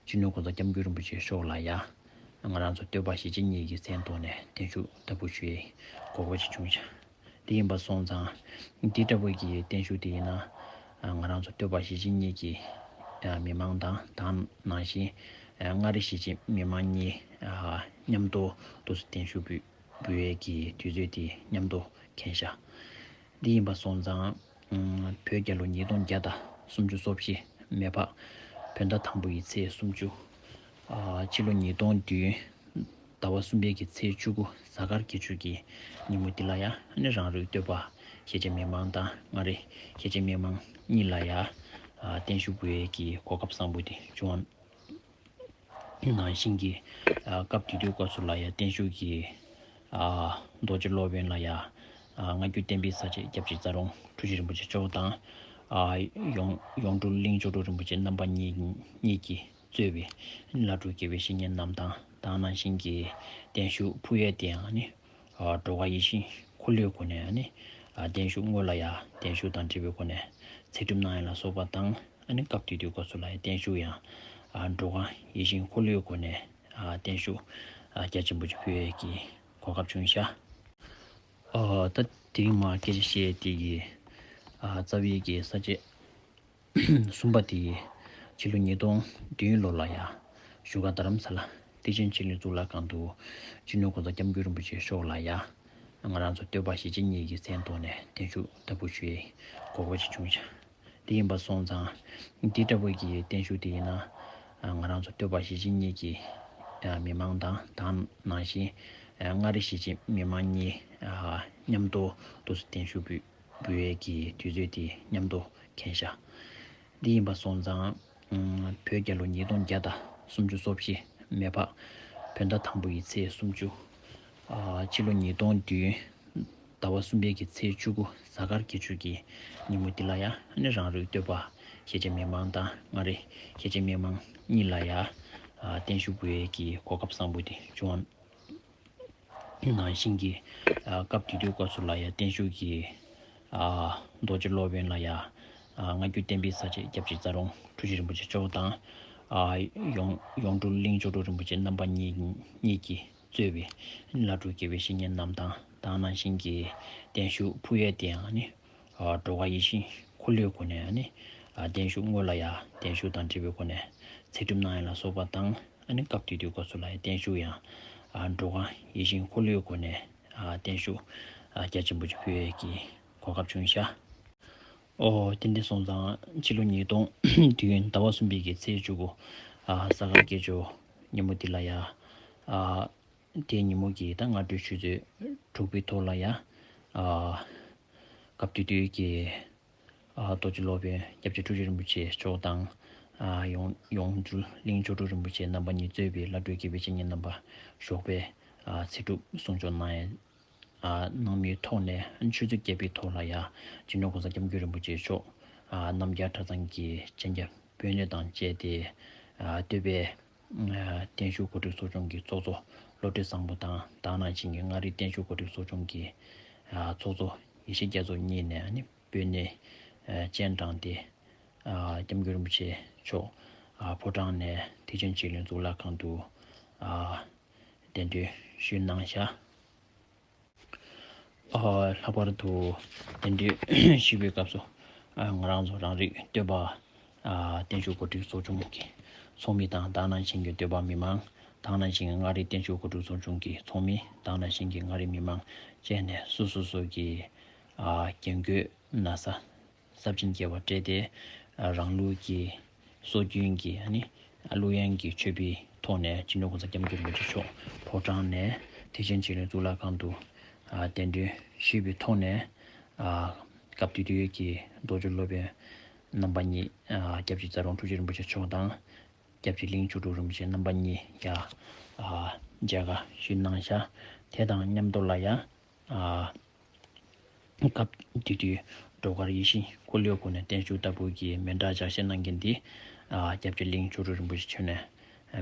སྤྱི་ནོར་༸གོང་ས་༸སྐྱབས་མགོན་རིན་པོ་ཆེ་མཆོག་ལ་ཡ་ང་རང་ཚོ་སྟོད་པ་གཞིས་བྱེས་གཉིས་ཀྱི་མཚན་ཐོག་ནས་བརྟན་བཞུགས་བདག་པོ་ཞུ་ཡས་གོ་སྐབས་ཅིག་བྱུང་ཤག་དེ་ཡིན་པ་སོང་ཙང་འདི་ལྟ་བུ་གི་བརྟན་བཞུགས་དེ་ཡིན་ན་ང་རང་ཚོ་སྟོད་པ་གཞིས་བྱེས་གཉིས་ཀྱི་མི་མང་དང་དེ་ནང་བཞིན་མངའ་རིས་གཞིས་བྱེས་མི་མང་གཉིས་མཉམ་དུ་དུ་བརྟན་བཞུགས་འབུལ་བའི་གི་དུས་ཚོད་དེ་མཉམ་དུ་འཁེལ་ཤག་འདི་ཡིན་པ་སོང་ཙང་བོད་རྒྱལ་ལོ་ཉིས་སྟོང་བརྒྱ་དང་སུམ་ཅུ་སོ་བཞི་མེ་ཕག་བོད་ཟླ་དང་པོ་ཡི་ཚེས་སུམ་ཅུ། ཕྱི་ལོ་ཉིས་སྟོང་བདུན་ཟླ་བ་གསུམ་པའི་གི་ཚེས་བཅུ་དགུ་གཟའ་སྐར་དགེ་བཅུ་གི་ཉིན་མོ་འདི་ལ་ཡ་ཨ་ནི་རང་རིགས་སྟོད་པ་གཞིས་བྱེས་མི་མང་དང་མངའ་རིས་གཞིས་བྱེས་མི་མང་གཉིས་ལ་ཡ་བརྟན་བཞུགས་འབུལ་བའི་གི་གོ་སྐབས་བཟང་པོ་དེ་བྱུང་བ་ནང་བཞིན་གྱི་སྐབས་དེ་དུས་སྐབས་སུ་ལ་ཡ་བརྟན་བཞུགས་ཀྱི་རྡོ་རྗེ་སློབ་དཔོན་ལ་ཡ་སྔ་འགྱུར་བསྟན་པའི་ས་བཅད་སྐྱབས་རྗེ་ཚ་རོང་ཁྲུ་ཆུ་རིན་པོ་ཆེ་མཆོག་དང་། ཡོངས་ཡོངས་གྲུབ་གླིང་མཆོག་སྤྲུལ་རིན་པོ་ཆེ་རྣམ་པ་གཉིས་གཉིས་ཀྱིས་གཙོས་པའི་བླ་སྤྲུལ་དགེ་བའི་བཤེས་གཉེན་རྣམས་དང་དེ་ནང་བཞིན་གྱི་བརྟན་བཞུགས་ཕུལ་ཡས་དེ་ཡང་ནི། སྒྲོལ་དཀར་ཡིད་བཞིན་འཁོར་ལོའི་སྒོ་ནས་ནི། བརྟན་བཞུགས་སྔོན་ལ་ཡ་བརྟན་བཞུགས་དང་འབྲེལ་བའི་སྒོ་ནས་ཚེ་སྒྲུབ་གནང་ཡས་ལ་སོགས་པ་དང་ནི་སྐབས་དེ་དུས་སྐབས་སུ་ལ་ཡ་བརྟན་བཞུགས་ཡང་སྒྲོལ་དཀར་ཡིད་བཞིན་འཁོར་ལོའི་སྒོ་ནས་བརྟན་བཞུགས་རྒྱ་ཆེན་པོ་ཅིག་ཕུལ་ཡས་ཀྱི་གོ་སྐབས་བྱུང་ཤག་ད་དེ་རིང་མར་སྐད་ཆ་བཤད་དེ་གི་རྩ་བའི་གི་ས་བཅད་གསུམ་པ་དེ་ཕྱི་ལོ་ཉིས་སྟོང་བདུན་ལོ་ལ་ཡ་བཞུགས་སྒར་རྡ་རམ་ས་ལ་བསྟན་ཆེན་ཆོས་གླིང་གཙུག་ལག་ཁང་དུ་སྤྱི་ནོར་༸གོང་ས་༸སྐྱབས་མགོན་རིན་པོ་ཆེ་མཆོག་ལ་ཡ་ང་རང་ཚོ་སྟོད་པ་གཞིས་བྱེས་གཉིས་ཀྱི་མཚན་ཐོག་ནས་བརྟན་བཞུགས་བདག་པོ་ཞུ་ཡས་གོ་སྐབས་ཅིག་བྱུང་ཤག་དེ་ཡིན་པ་སོང་ཙང་འདི་ལྟ་བུ་གི་བརྟན་བཞུགས་དེ་ཡིན་ན་ང་རང་ཚོ་སྟོད་པ་གཞིས་བྱེས་གཉིས་ཀྱི་མི་མང་དང་དེ་ནང་བཞིན་མངའ་རིས་གཞིས་བྱེས་མི་མང་གཉིས་མཉམ་དུ་དུ་བརྟན་བཞུགས་འབུལ་བའི་གི་དུས་ཚོད་དེ་མཉམ་དུ་འཁེལ་ཤག་འདི་ཡིན་པ་སོང་ཙང་། བོད་རྒྱལ་ལོ་ཉིས་སྟོང་བརྒྱ་དང་སུམ་ཅུ་སོ་བཞི་མེ་ཕག་བོད་ཟླ་དང་པོ་ཡི་ཚེས་སུམ་ཅུ། ཕྱི་ལོ་ཉིས་སྟོང་བདུན་ཟླ་བ་གསུམ་པའི་གི་ཚེས་བཅུ་དགུ་གཟའ་སྐར་དགེ་བཅུ་གི་ཉིན་མོ་འདི་ལ་ཡ་ནི་རང་རིགས་སྟོད་པ་གཞིས་བྱེས་མི་མང་དང་མངའ་རིས་གཞིས་བྱེས་མི་མང་གཉིས་ལ་ཡ་བརྟན་བཞུགས་འབུལ་བའི་གི་གོ་སྐབས་བཟང་པོ་དེ་བྱུང་བ། ནང་བཞིན་གྱི་སྐབས་དེ་དུས་སྐབས་སུ་ལ་ཡ་བརྟན་བཞུགས་ཀྱི་རྡོ་རྗེ་སློབ་དཔོན་ལ་ཡ་སྔ་འགྱུར་བསྟན་པའི་ས་བཅད་སྐྱབས་རྗེ་ཚ་རོང་ཁྲུ་ཆུ་རིན་པོ་ཆེ་མཆོག་དང་། ཡོངས་ཡོངས་གྲུབ་གླིང་མཆོག་སྤྲུལ་རིན་པོ་ཆེ་རྣམ་པ་གཉིས་གཉིས་ཀྱིས་གཙོས་པའི་བླ་སྤྲུལ་དགེ་བའི་བཤེས་གཉེན་རྣམས་དང་དེ་ནང་བཞིན་གྱི་བརྟན་བཞུགས་ཕུལ་ཡས་དེ་ཡང་ནི། སྒྲོལ་དཀར་ཡིད་བཞིན་འཁོར་ལོའི་སྒོ་ནས་ནི། བརྟན་བཞུགས་སྔོན་ལ་ཡ་བརྟན་བཞུགས་དང་འབྲེལ་བའི་སྒོ་ནས་ཚེ་སྒྲུབ་གནང་ཡས་ལ་སོགས་པ་དང་། ཨ་ནི་སྐབས་དེ་དུས་སྐབས་སུ་ལ་ཡ་བརྟན་བཞུགས་ཡང་སྒྲོལ་དཀར་ཡིད་བཞིན་འཁོར་ལོའི་སྒོ་ནས་བརྟན་བཞུགས་རྒྱ་ཆེན་པོ་ཅིག་ཕུལ་ཡས་ཀྱི་གོ་སྐབས་བྱུང་ཤག་འོ་དེ་འདྲ་སོང་ཙང་ཕྱི་ལོ་ཉིས་སྟོང་བདུན་ཟླ་བ་གསུམ་པའི་གི་ཚེས་བཅུ་དགུ་གཟའ་སྐར་དགེ་བཅུ་ཉིན་མོ་འདི་ལ་ཡ། དེའི་ཉིན་མོ་གི་ད་སྔ་དྲོའི་ཆུ་ཚོད་དྲུག་པའི་ཐོག་ལ་ཡ། སྐབས་དེ་དུས་ཀྱི་རྡོ་རྗེ་སློབ་དཔོན་སྐྱབས་རྗེ་ཁྲུ་ཆུ་རིན་པོ་ཆེ་མཆོག་དང་། ཡོངས་ཡོངས་གྲུབ་གླིང་མཆོག་སྤྲུལ་རིན་པོ་ཆེ་རྣམ་པ་གཉིས་གཙོས་པའི་བླ་སྤྲུལ་དགེ་བའི་བཤེས་གཉེན་རྣམ་པ་ཞོགས་པའི་ཚེ་སྒྲུབ་གསུང་ཆོག་གནང་ཡས། གནང་མིའི་ཐོག་ནས་ཆུ་ཚོད་བརྒྱད་པའི་ཐོག་ལ་ཡ་སྤྱི་ནོར་༸གོང་ས་༸སྐྱབས་མགོན་རིན་པོ་ཆེ་མཆོག་ རྣམ་རྒྱལ་གྲྭ་ཚང་གི་མཆན་རྒྱ་དཔོན་གནས་དང་བཅས་ཏེ། བསྟོད་པའི་བརྟན་བཞུགས་གོ་སྒྲིག་ཚོགས་ཆུང་གི་ཚོགས་གཙོ་བློ་གྲོས་བཟང་པོ་དང་། ད་ག་ནང་བཞིན་གྱི་མངའ་རིས་བརྟན་བཞུགས་གོ་སྒྲིག་ཚོགས་ཆུང་གི་ཚོགས་གཙོ་ཡེ་ཤེས་རྒྱ་མཚོ་གཉིས་ནས་ནི་དཔོན་གནས་སྤྱན་དྲངས་ཏེ། སྐྱབས་མགོན་རིན་པོ་ཆེ་མཆོག་ཕོ་བྲང་ནས་ཐེག་ཆེན་བྱིན་རླབས་གཙུག་ལག་ཁང་དུ་གདན་འདྲེན་ཞུས་གནང་བཞག་ལྷག་པར་དུ་གདན་འདྲེན་ཞུས་པའི་སྐབས་སུ། ང་རང་ཚོ་རང་རིགས་བསྟོད་པ་བརྟན་བཞུགས་གོ་སྒྲིག་ཚོགས་ཆུང་གི་ཚོགས་མི་དང་། ད་ག་ནང་བཞིན་གྱི་བསྟོད་པ་མི་མང་། ད་ག་ནང་བཞིན་གྱི་མངའ་རིས་བརྟན་བཞུགས་གོ་སྒྲིག་ཚོགས་ཆུང་གི་ཚོགས་མི། ད་ག་ནང་བཞིན་གྱི་མངའ་རིས་མི་མང་བཅས་ནས་སོ་སོ་སོ་གི་རྒྱན་གོས་ན་བཟའ། ས་བཅད་རྒྱས་པ་སྤྲས་ཏེ། རང་ལུགས་ཀྱི་སྲོལ་རྒྱུན་གྱི་ཨ་ནི་ཀླུ་དབྱངས་ཀྱི་མཆོད་པའི་ཐོག་ནས་སྤྱི་ནོར་༸གོང་ས་༸སྐྱབས་མགོན་རིན་པོ་ཆེ་མཆོག་ཕོ་བྲང་ནས་ཐེག་ཆེན་བྱིན་རླབས་གཙུག་ལག་ཁང་དུ་གདན་འདྲེན་ཞུས་པའི་ཐོག་ནས། སྐབས་དེ་དུས་ཀྱི་རྡོ་རྗེ་སློབ་དཔོན་རྣམ་པ་གཉིས། སྐྱབས་རྗེ་ཚ་རོང་ཁྲུ་ཆུ་རིན་པོ་ཆེ་མཆོག་དང་། སྐྱབས་རྗེ་གླིང་ཆོས་དྲུག་རིན་པོ་ཆེ་རྣམ་པ་གཉིས་ཀྱང་མཇལ་ཁ་ཞུས་གནང་བཞག་དེ་དང་མཉམ་དུ་ལ་ཡང་། སྐབས་དེ་དུས་སྒྲོལ་དཀར་ཡིད་བཞིན་འཁོར་ལོའི་སྒོ་ནས་བརྟན་བཞུགས་ལྟ་བུ་གི་མཎྜལ་ལྗགས་བཤད་གནང་མཁན་དེ། སྐྱབས་རྗེ་གླིང་ཆོས་དྲུག་རིན་པོ་ཆེ་མཆོག་ནས་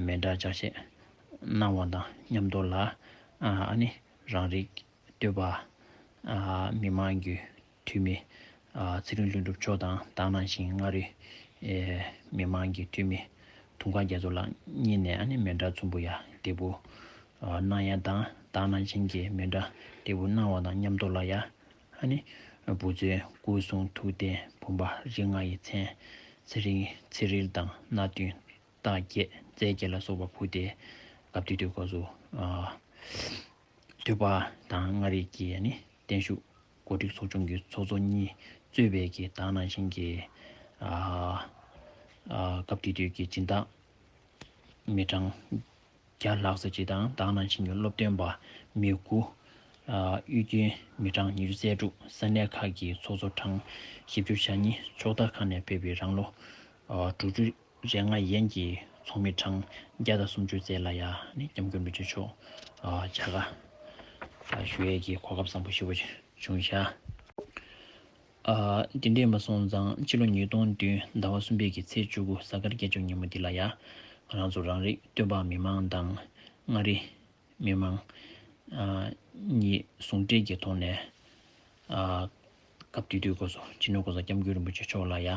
མཎྜལ་ལྗགས་བཤད་གནང་བ་དང་མཉམ་དུ་ལ། ཨ་ནི་རང་རིགས་བསྟོད་པ་མི་མང་གི་འཐུས་མི་ཚེ་རིང་ལྷུན་གྲུབ་མཆོག་དང་། ད་ག་ནང་བཞིན་མངའ་རིས་མི་མང་གི་འཐུས་མི་དུང་དཀར་རྒྱ་མཚོ་ལགས་གཉིས་ནས་ཨ་ནི་མཎྜལ་ཚོམ་བུ་ཡང་འདེགས་འབུལ་གནང་ཡ་དང་། ད་ག་ནང་བཞིན་གྱི་མཎྜལ་འདེགས་འབུལ་གནང་བ་དང་མཉམ་དུ་ལ་ཡ། ཨ་ནི་བུ་ཚོའི་སྐུ་གསུང་ཐུགས་རྟེན་བུམ་པ་རིགས་ལྔ་ཡི་མཚན། ཚེ་རིལ་ཚེ་རིལ་དང་སྣ་བདུན་རྟགས་བརྒྱད་རྫས་བརྒྱད་ལ་སོགས་པ་ཕུལ་ཏེ། སྐབས་དེ་དུས་སྐབས་སུ་བསྟོད་པ་དང་མངའ་རིས་ཀྱི་ཨ་ནི་བརྟན་བཞུགས་གོ་སྒྲིག་ཚོགས་ཆུང་གི་ཚོགས་གཙོ་གཉིས་གཙོས་པའི་གི་ད་ག་ནང་བཞིན་གྱི་སྐབས་དེ་དུས་ཀྱི་སྦྱིན་བདག་མི་གྲངས་བརྒྱ་ལྷག་ཙམ་ཅིག་དང་། ད་ག་ནང་བཞིན་གྱི་སློབ་སྟོན་པ་མི་དགུ། དབུས་རྒྱུན་མི་གྲངས་ཉི་ཤུ་རྩ་དྲུག་ས་གནས་ཁག་གི་ཚོགས་གཙོ་གྲངས་བཞི་བཅུ་ཞེ་གཉིས། ཕྱོགས་མཐའ་ཁག་ནས་ཕེབས་པའི་རང་ལོ་དྲུག་ཅུ་རེ་ལྔ་ཡན་གྱི་ཚོགས་མི་གྲངས་བརྒྱ་དང་སུམ་ཅུ་ཙམ་ལ་ཡ་ནི་སྐྱབས་མགོན་རིན་པོ་ཆེ་མཆོག་མཇལ་ཁ་ཞུ་ཡས་ཀྱི་གོ་སྐབས་བཟང་པོ་ཞེ་པོ་བྱུང་ཤག་དེ་འདྲ་ཡིན་པ་སོང་ཙང་། ཕྱི་ལོ་ཉིས་སྟོང་བདུན་ཟླ་བ་གསུམ་པའི་གི་ཚེས་བཅུ་དགུ་གཟའ་སྐར་བརྒྱད་ཅུ་ཉིན་མོ་འདི་ལ་ཡ། ང་རང་ཚོ་རང་རིགས་བསྟོད་པ་མི་མང་དང་མངའ་རིས་མི་མང་གཉིས་ཟུང་འབྲེལ་གྱི་ཐོག་ནས། སྐབས་དེ་དུས་སྐབས་སུ་སྤྱི་ནོར་༸གོང་ས་༸སྐྱབས་མགོན་རིན་པོ་ཆེ་མཆོག་ལ་ཡ་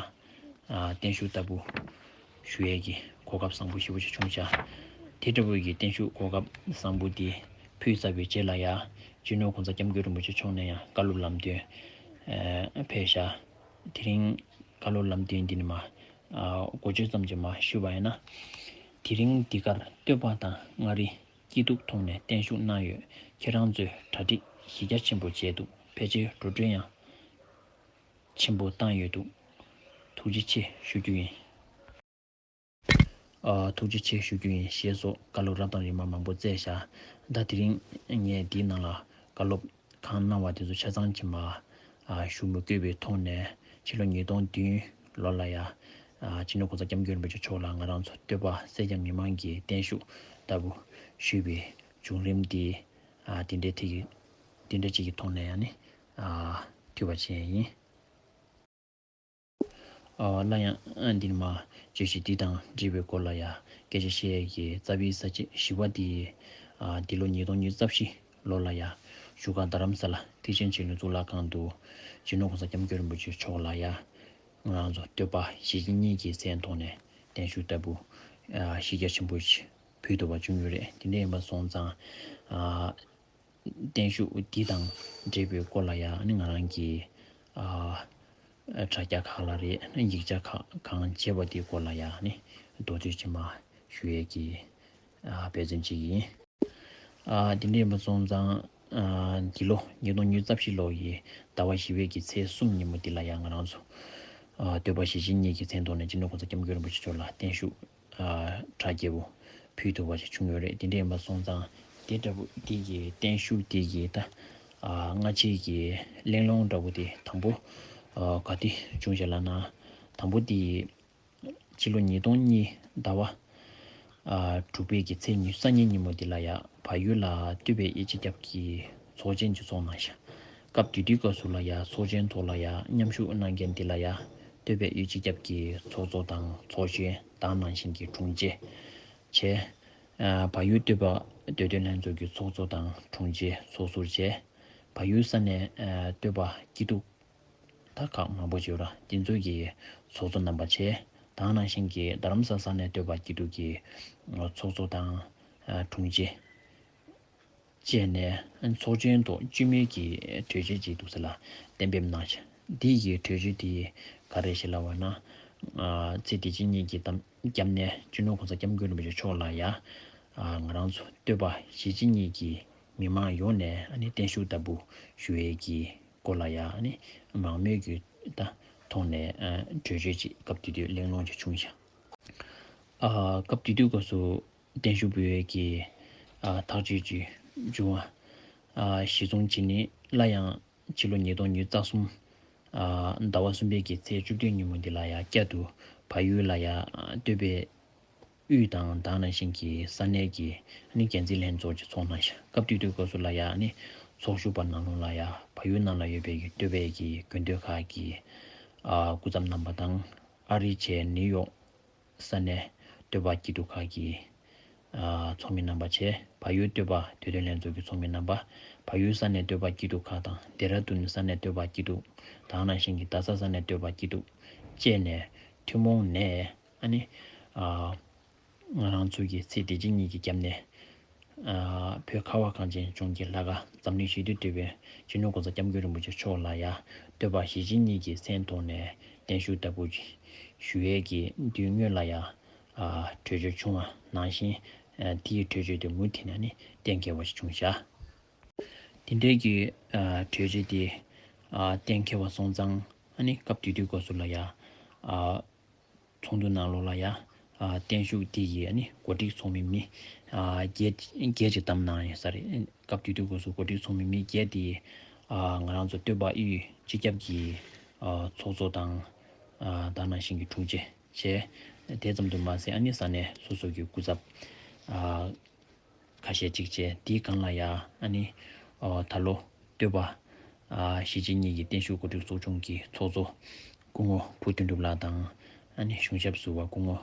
བརྟན་བཞུགས་ལྟ་བུ་ཞུ་ཡས་ཀྱི་གོ་སྐབས་བཟང་པོ་ཞེ་པོ་ཅིག་བྱུང་ཤག་དེ་འདྲ་བོ་ཡི་བརྟན་བཞུགས་གོ་སྐབས་བཟང་པོ་འདི་ཕུལ་ཚར་བའི་རྗེས་ལ་ཡ། སྤྱི་ནོར་༸གོང་ས་༸སྐྱབས་མགོན་རིན་པོ་ཆེ་མཆོག་ནས་ཡང་བཀའ་སློབ་ལམ་སྟོན་ཕེབས་ཤག་དེ་རིང་བཀའ་སློབ་ལམ་སྟོན་འདི་ནི་མ་འགོ་བརྗོད་ཙམ་ཅིག་མ་ཞུས་པ་ཡིན་ན། དེ་རིང་འདི་གར་བསྟོད་པ་དང་མངའ་རིས་སྐྱིད་སྡུག་ཐོག་ནས་བརྟན་བཞུགས་གནང་ཡོད། ཁྱེད་རང་ཚོས་གྲ་སྒྲིག་གཞི་རྒྱ་ཆེན་པོ་བྱས་འདུག་ཕལ་ཆེར་འགྲོ་གྲོན་ཡང་ཆེན་པོ་བཏང་ཡོད་འདུག་ཐུགས་རྗེ་ཆེ་ཞུ་རྒྱུ་ཡིན། ཨ། ཐུགས་རྗེ་ཆེ་ཞུ་རྒྱུ་ཡིན་ཞེས་སོགས་བཀའ་སློབ་རབ་དང་རིམ་པ་མང་པོ་སྩལ་བཞག་ད་དེ་རིང་ངས་འདིའི་ནང་ལ་བཀའ་སློབ་གང་གནང་བ་དེ་ཚོ་ཆ་ཚང་གྱིས་མ་ཨ་ཞུ་མི་དགོས་པའི་ཐོག་ནས། ཕྱི་ལོ་ཉིས་སྟོང་བདུན་ལོ་ལ་ཡ། ཨ། སྤྱི་ནོར་༸གོང་ས་༸སྐྱབས་མགོན་རིན་པོ་ཆེ་མཆོག་ལ་ང་རང་ཚོ་བསྟོད་པ་སེར་སྐྱ་མི་མང་གི་བརྟན་བཞུགས་ལྟ་བུ་ཞུས་པའི་བྱུང་རིམ་འདི། ཨ། དེ་འདྲའི་ཐད་ཀྱི་དེ་འདྲ་ཅིག་གི་ཐོག་ནས་ཡང་ནི། ཨ། ཐུགས་རྗེ་ཆེ་ཡིན། ཨ། སླར་ཡང་འདི་ནི་མ་བརྗོད་གཞི་འདི་དང་འབྲེལ་བའི་སྐོར་ལ་ཡ་སྐད་ཆ་བཤད་ཡས་ཀྱི་རྩ་བའི་ས་བཅད་བཞི་པ་འདི། ཨ། འདི་ལོ་ཉིས་སྟོང་ཉི་ཤུ་རྩ་བཞི་ལོ་ལ་ཡ། བཞུགས་སྒར་རྡ་རམ་ས་ལ་ཐེག་ཆེན་བྱིན་རླབས་གཙུག་ལག་ཁང་དུ་སྤྱི་ནོར་༸གོང་ས་༸སྐྱབས་མགོན་རིན་པོ་ཆེ་མཆོག་ལ་ཡ། ང་རང་ཚོ་བསྟོད་པ་ཞེ་ཆེན་གཉིས་ཀྱི་མཚན་ཐོག་ནས་བརྟན་བཞུགས་ལྟ་བུ། ཨ། གཞི་རྒྱ་ཆེན་པོ་ཞིག་ཕུལ་ཐུབ་པ་བྱུང་ཡོད་རེད། དེ་འདྲ་ཡིན་པ་སོང་ཙང་། ཨ། བརྟན་བཞུགས་འདི་དང་འབྲེལ་བའི་སྐོར་ལ་ཡང་ནི་ང་རང་གིས། ཨ། དྲ་རྒྱ་ཁག་ལ་རེད། ཡིག་ཆ་ཁག་གང་བྱས་པ་དེའི་སྐོར་ལ་ཡང་ནི་མདོར་བསྡུས་ཅིག་མ་ཞུ་ཡས་ཀྱི། ཨ། འབད་བརྩོན་བྱེད་ཀྱི་ཡིན། ཨ། དེ་འདྲ་ཡིན་པ་སོང་ཙང་། ཨ། འདི་ལོ་ཉིས་སྟོང་ཉི་ཤུ་རྩ་བཞི་ལོ་ཡི་ཟླ་བ་བཞི་པའི་གི་ཚེས་གསུམ་ཉིན་མོ་འདི་ལ་ཡང་ང་རང་ཚོ། ཨ། བསྟོད་པ་ཞེ་ཆེན་གཉིས་ཀྱི་མཚན་ཐོག་ནས་སྤྱི་ནོར་༸གོང་ས་༸སྐྱབས་མགོན་རིན་པོ་ཆེ་མཆོག་ལ་བརྟན་བཞུགས། ཨ། གྲ་རྒྱས་པོ་ཕུལ་ཐུབ་པ་ཞིག་བྱུང་ཡོད་རེད། དེ་འདྲ་ཡིན་པ་སོང་ཙང་དེ་འདྲ་པོ་དེ་གི་བརྟན་བཞུགས་དེ་གི་ད། ཨ། སྔ་ཕྱི་གི་གླེང་སློང་འདྲ་པོ་དེ་དང་པོ། ཨ། ག་དུས་བྱུང་ཞེས་ལབ་ན། དང་པོ་དེ་ཕྱི་ལོ་ཉིས་སྟོང་གཉིས་ཟླ་བ། ཨ། དྲུག་པའི་གི་ཚེས་ཉི་ཤུ་རྩ་གཉིས་ཉིན་མོ་འདི་ལ་ཡ་བལ་ཡུལ་ལ་བསྟོད་པའི་དབྱེ་འབྱེད་རྒྱབ་ཀྱི་ཚོགས་ཆེན་ཅིག་ཚོགས་གནང་ཤག་སྐབས་དེ་དུས་སྐབས་སུ་ལ་ཡ་ཚོགས་ཆེན་ཐོག་ལ་ཡ་མཉམ་ཞུགས་གནང་མཁན་འདི་ལ་ཡ། སྟོད་པའི་གཡུལ་སྤྱི་ཁྱབ་ཀྱི་ཚོགས་གཙོ་དང་ཚོགས་གཞོན་དང་ནང་བཞིན་གྱི་དྲུང་ཆེ་བྱས། ཨ་བལ་ཡུལ་སྟོད་པ་བདུད་འདུལ་ལྷན་ཚོགས་ཀྱི་ཚོགས་གཙོ་དང་དྲུང་ཆེ་ཚོགས་ཟུར་བྱས། བལ་ཡུལ་ས་གནས་ཨ་སྟོད་པ་སྐྱིད་སྡུག་ད་ཁག་མང་པོ་ཡོད་ར། དེ་ཚོ་གི་ཚོགས་གཙོ་རྣམ་པ་བྱས། དང་ནང་བཞིན་གྱི་རྡ་རམ་ས་ས་གནས་སྟོད་པ་སྐྱིད་སྡུག་གི་ཚོགས་གཙོ་དང་ཨ་དྲུང་ཆེ་བཅས་ནས་ཚོགས་ཆེན་ཐོག་སྤྱི་མོས་ཀྱི་གྲོས་ཆོད་ཅིག་འདུག་ས་ལ་གཏན་འབེབས་གནང་ཞིང་། འདི་ཡི་གྲོས་ཆོད་དེ་ག་རེ་ཞིག་ལབ་པ་ན། ཨ་ཚེ་འདི་ཕྱི་གཉིས་ཀྱི་གཏམ་སྐྱབས་གནས་སྤྱི་ནོར་༸གོང་ས་༸སྐྱབས་མགོན་རིན་པོ་ཆེ་མཆོག་ལ་ཡ། ཨ་ང་རང་ཚོ་སྟོད་པ་གཞིས་བྱེས་གཉིས་ཀྱི་མི་མང་ཡོངས་ནས་ཨ་ནི་བརྟན་བཞུགས་ལྟ་བུ་ཞུ་ཡས་ཀྱི་སྐོར་ལ་ཡ་ཨ་ནི་མང་མོས་ཀྱི་ད་ཐོག་ནས་ཨ་གྲོས་ཆོད་ཅིག་སྐབས་དེ་དུས་གླེང་སློང་ཅིག་བྱུང་ཞིང་། ཨ་སྐབས་དེ་དུས་སྐབས་སུ་བརྟན་བཞུགས་ཕུལ་ཡས་ཀྱི་ཨ་ཐག་གཅོད་ཅིག་བྱུང་བ། ཨ་གཞི་བཟུང་བྱས་ནས་སླར་ཡང་ཕྱི་ལོ་ཉིས་སྟོང་ཉི་ཤུ་རྩ་གསུམ་ཨ་ཟླ་བ་གསུམ་པའི་གི་ཚེས་བཅུ་བདུན་ཉིན་མོ་འདི་ལ་ཡ་བསྐྱར་དུ་བལ་ཡུལ་ལ་ཡ་སྟོད་པའི་དབུས་དང་དེ་ནང་བཞིན་གྱི་ས་གནས་ཀྱི་ཨ་ནི་འགན་འཛིན་ལྷན་ཚོགས་ཀྱི་ཚོགས་གནང་ཞིང་། སྐབས་དེ་དུས་སྐབས་སུ་ལ་ཡ་ཨ་ནི་ཚོགས་ཞུགས་པ་ནང་ལོགས་ལ་ཡ་བལ་ཡུལ་ནང་ལ་ཡོད་པའི་གི་སྟོད་པའི་གི་དགོན་སྡེ་ཁག་གི་ཨ་སྐུ་ཚབ་རྣམ་པ་དང་། ཨ་རི་བྱས་ནིའུ་ཡོག་ས་གནས་སྟོད་པ་སྐྱིད་སྡུག་ཁག་གི་ཨ་ཚོགས་མི་རྣམ་པ་བྱས། བལ་ཡུལ་སྟོད་པ་བདུད་འདུལ་ལྷན་ཚོགས་ཀྱི་ཚོགས་མི་རྣམ་པ། བལ་ཡུལ་ས་གནས་སྟོད་པ་སྐྱིད་སྡུག་ཁག་དང་། ལྡེ་ར་ལྡུན་ས་གནས་སྟོད་པ་སྐྱིད་སྡུག་དང་། ནང་བཞིན་གྱི་རྡ་ས་ས་གནས་སྟོད་པ་སྐྱིད་སྡུག་བཅས་ནས་ཐུན་མོང་ནས་ཨ་ནི་ཨ་ང་རང་ཚོ་གི་ཚེ་འདི་ཕྱི་གཉིས་ཀྱི་སྐྱབས་གནས་ཨ་བོད་ཁ་བ་གངས་ཅན་ལྗོངས་ཀྱི་ལྷ་ཁང་འཛམ་གླིང་ཞི་བདེའི་དེད་དཔོན་སྤྱི་ནོར་༸གོང་ས་༸སྐྱབས་མགོན་རིན་པོ་ཆེ་མཆོག་ལ་ཡ་སྟོད་པ་གཞིས་བྱེས་གཉིས་ཀྱི་མཚན་ཐོག་ནས་བརྟན་བཞུགས་ལྟ་བུ་ཞུ་ཡས་ཀྱི་དུས་སྔོན་ལ་ཡ་ཨ་གྲོས་ཆོད་བྱུང་བ་ནང་བཞིན། ཨ་དེའི་གྲོས་ཆོད་དེ་མུ་མཐུད་ནས་ནི་གཏན་འཁེལ་བ་ཞིག་བྱུང་བཞག་དེ་འདྲའི་གི་ཨ་གྲོས་ཆོད་དེ་ཨ་གཏན་འཁེལ་བ་སོང་ཙང་། ཨ་ནི་སྐབས་དེ་དུས་སྐབས་སུ་ལ་ཡ་ཨ་ཚོགས་འདུ་ནང་ལོགས་ལ་ཡ་ཨ་བརྟན་བཞུགས་དེ་ཡི་ཨ་ནི་གོ་སྒྲིག་ཚོགས་མི་མི་ཨ་བརྒྱད་བརྒྱད་ཅིག་བདམས་གནང་ཡོད་ས་རེད། སྐབས་དེ་དུས་སྐབས་སུ་གོ་སྒྲིག་ཚོགས་མི་མི་བརྒྱད་དེ་ཨ་ང་རང་ཚོ་སྟོད་པ་གཡུས་སྤྱི་ཁྱབ་ཀྱི་ཨ་ཚོགས་གཙོ་དང་། ཨ་དེ་ནང་བཞིན་གྱི་དྲུང་ཆེ་བྱས། དེ་ཙམ་དུ་མ་ཟད་ཨ་ནི་ས་གནས་སོ་སོ་གི་སྐུ་ཚབ་ཨ་ཁ་ཤས་ཅིག་བྱས། དེའི་སྒང་ལ་ཡ་ཨ་ནི་ཨ་ད་ལོ་སྟོད་པ་ཨ་གཞིས་བྱེས་གཉིས་ཀྱི་བརྟན་བཞུགས་གོ་སྒྲིག་ཚོགས་ཆུང་གི་ཚོགས་གཙོ་སྐུ་ངོ་བུ་དོན་གྲུབ་ལགས་དང་། ཨ་ནི་གཞུང་ཞབས་ཟུར་པ་སྐུ་ངོ་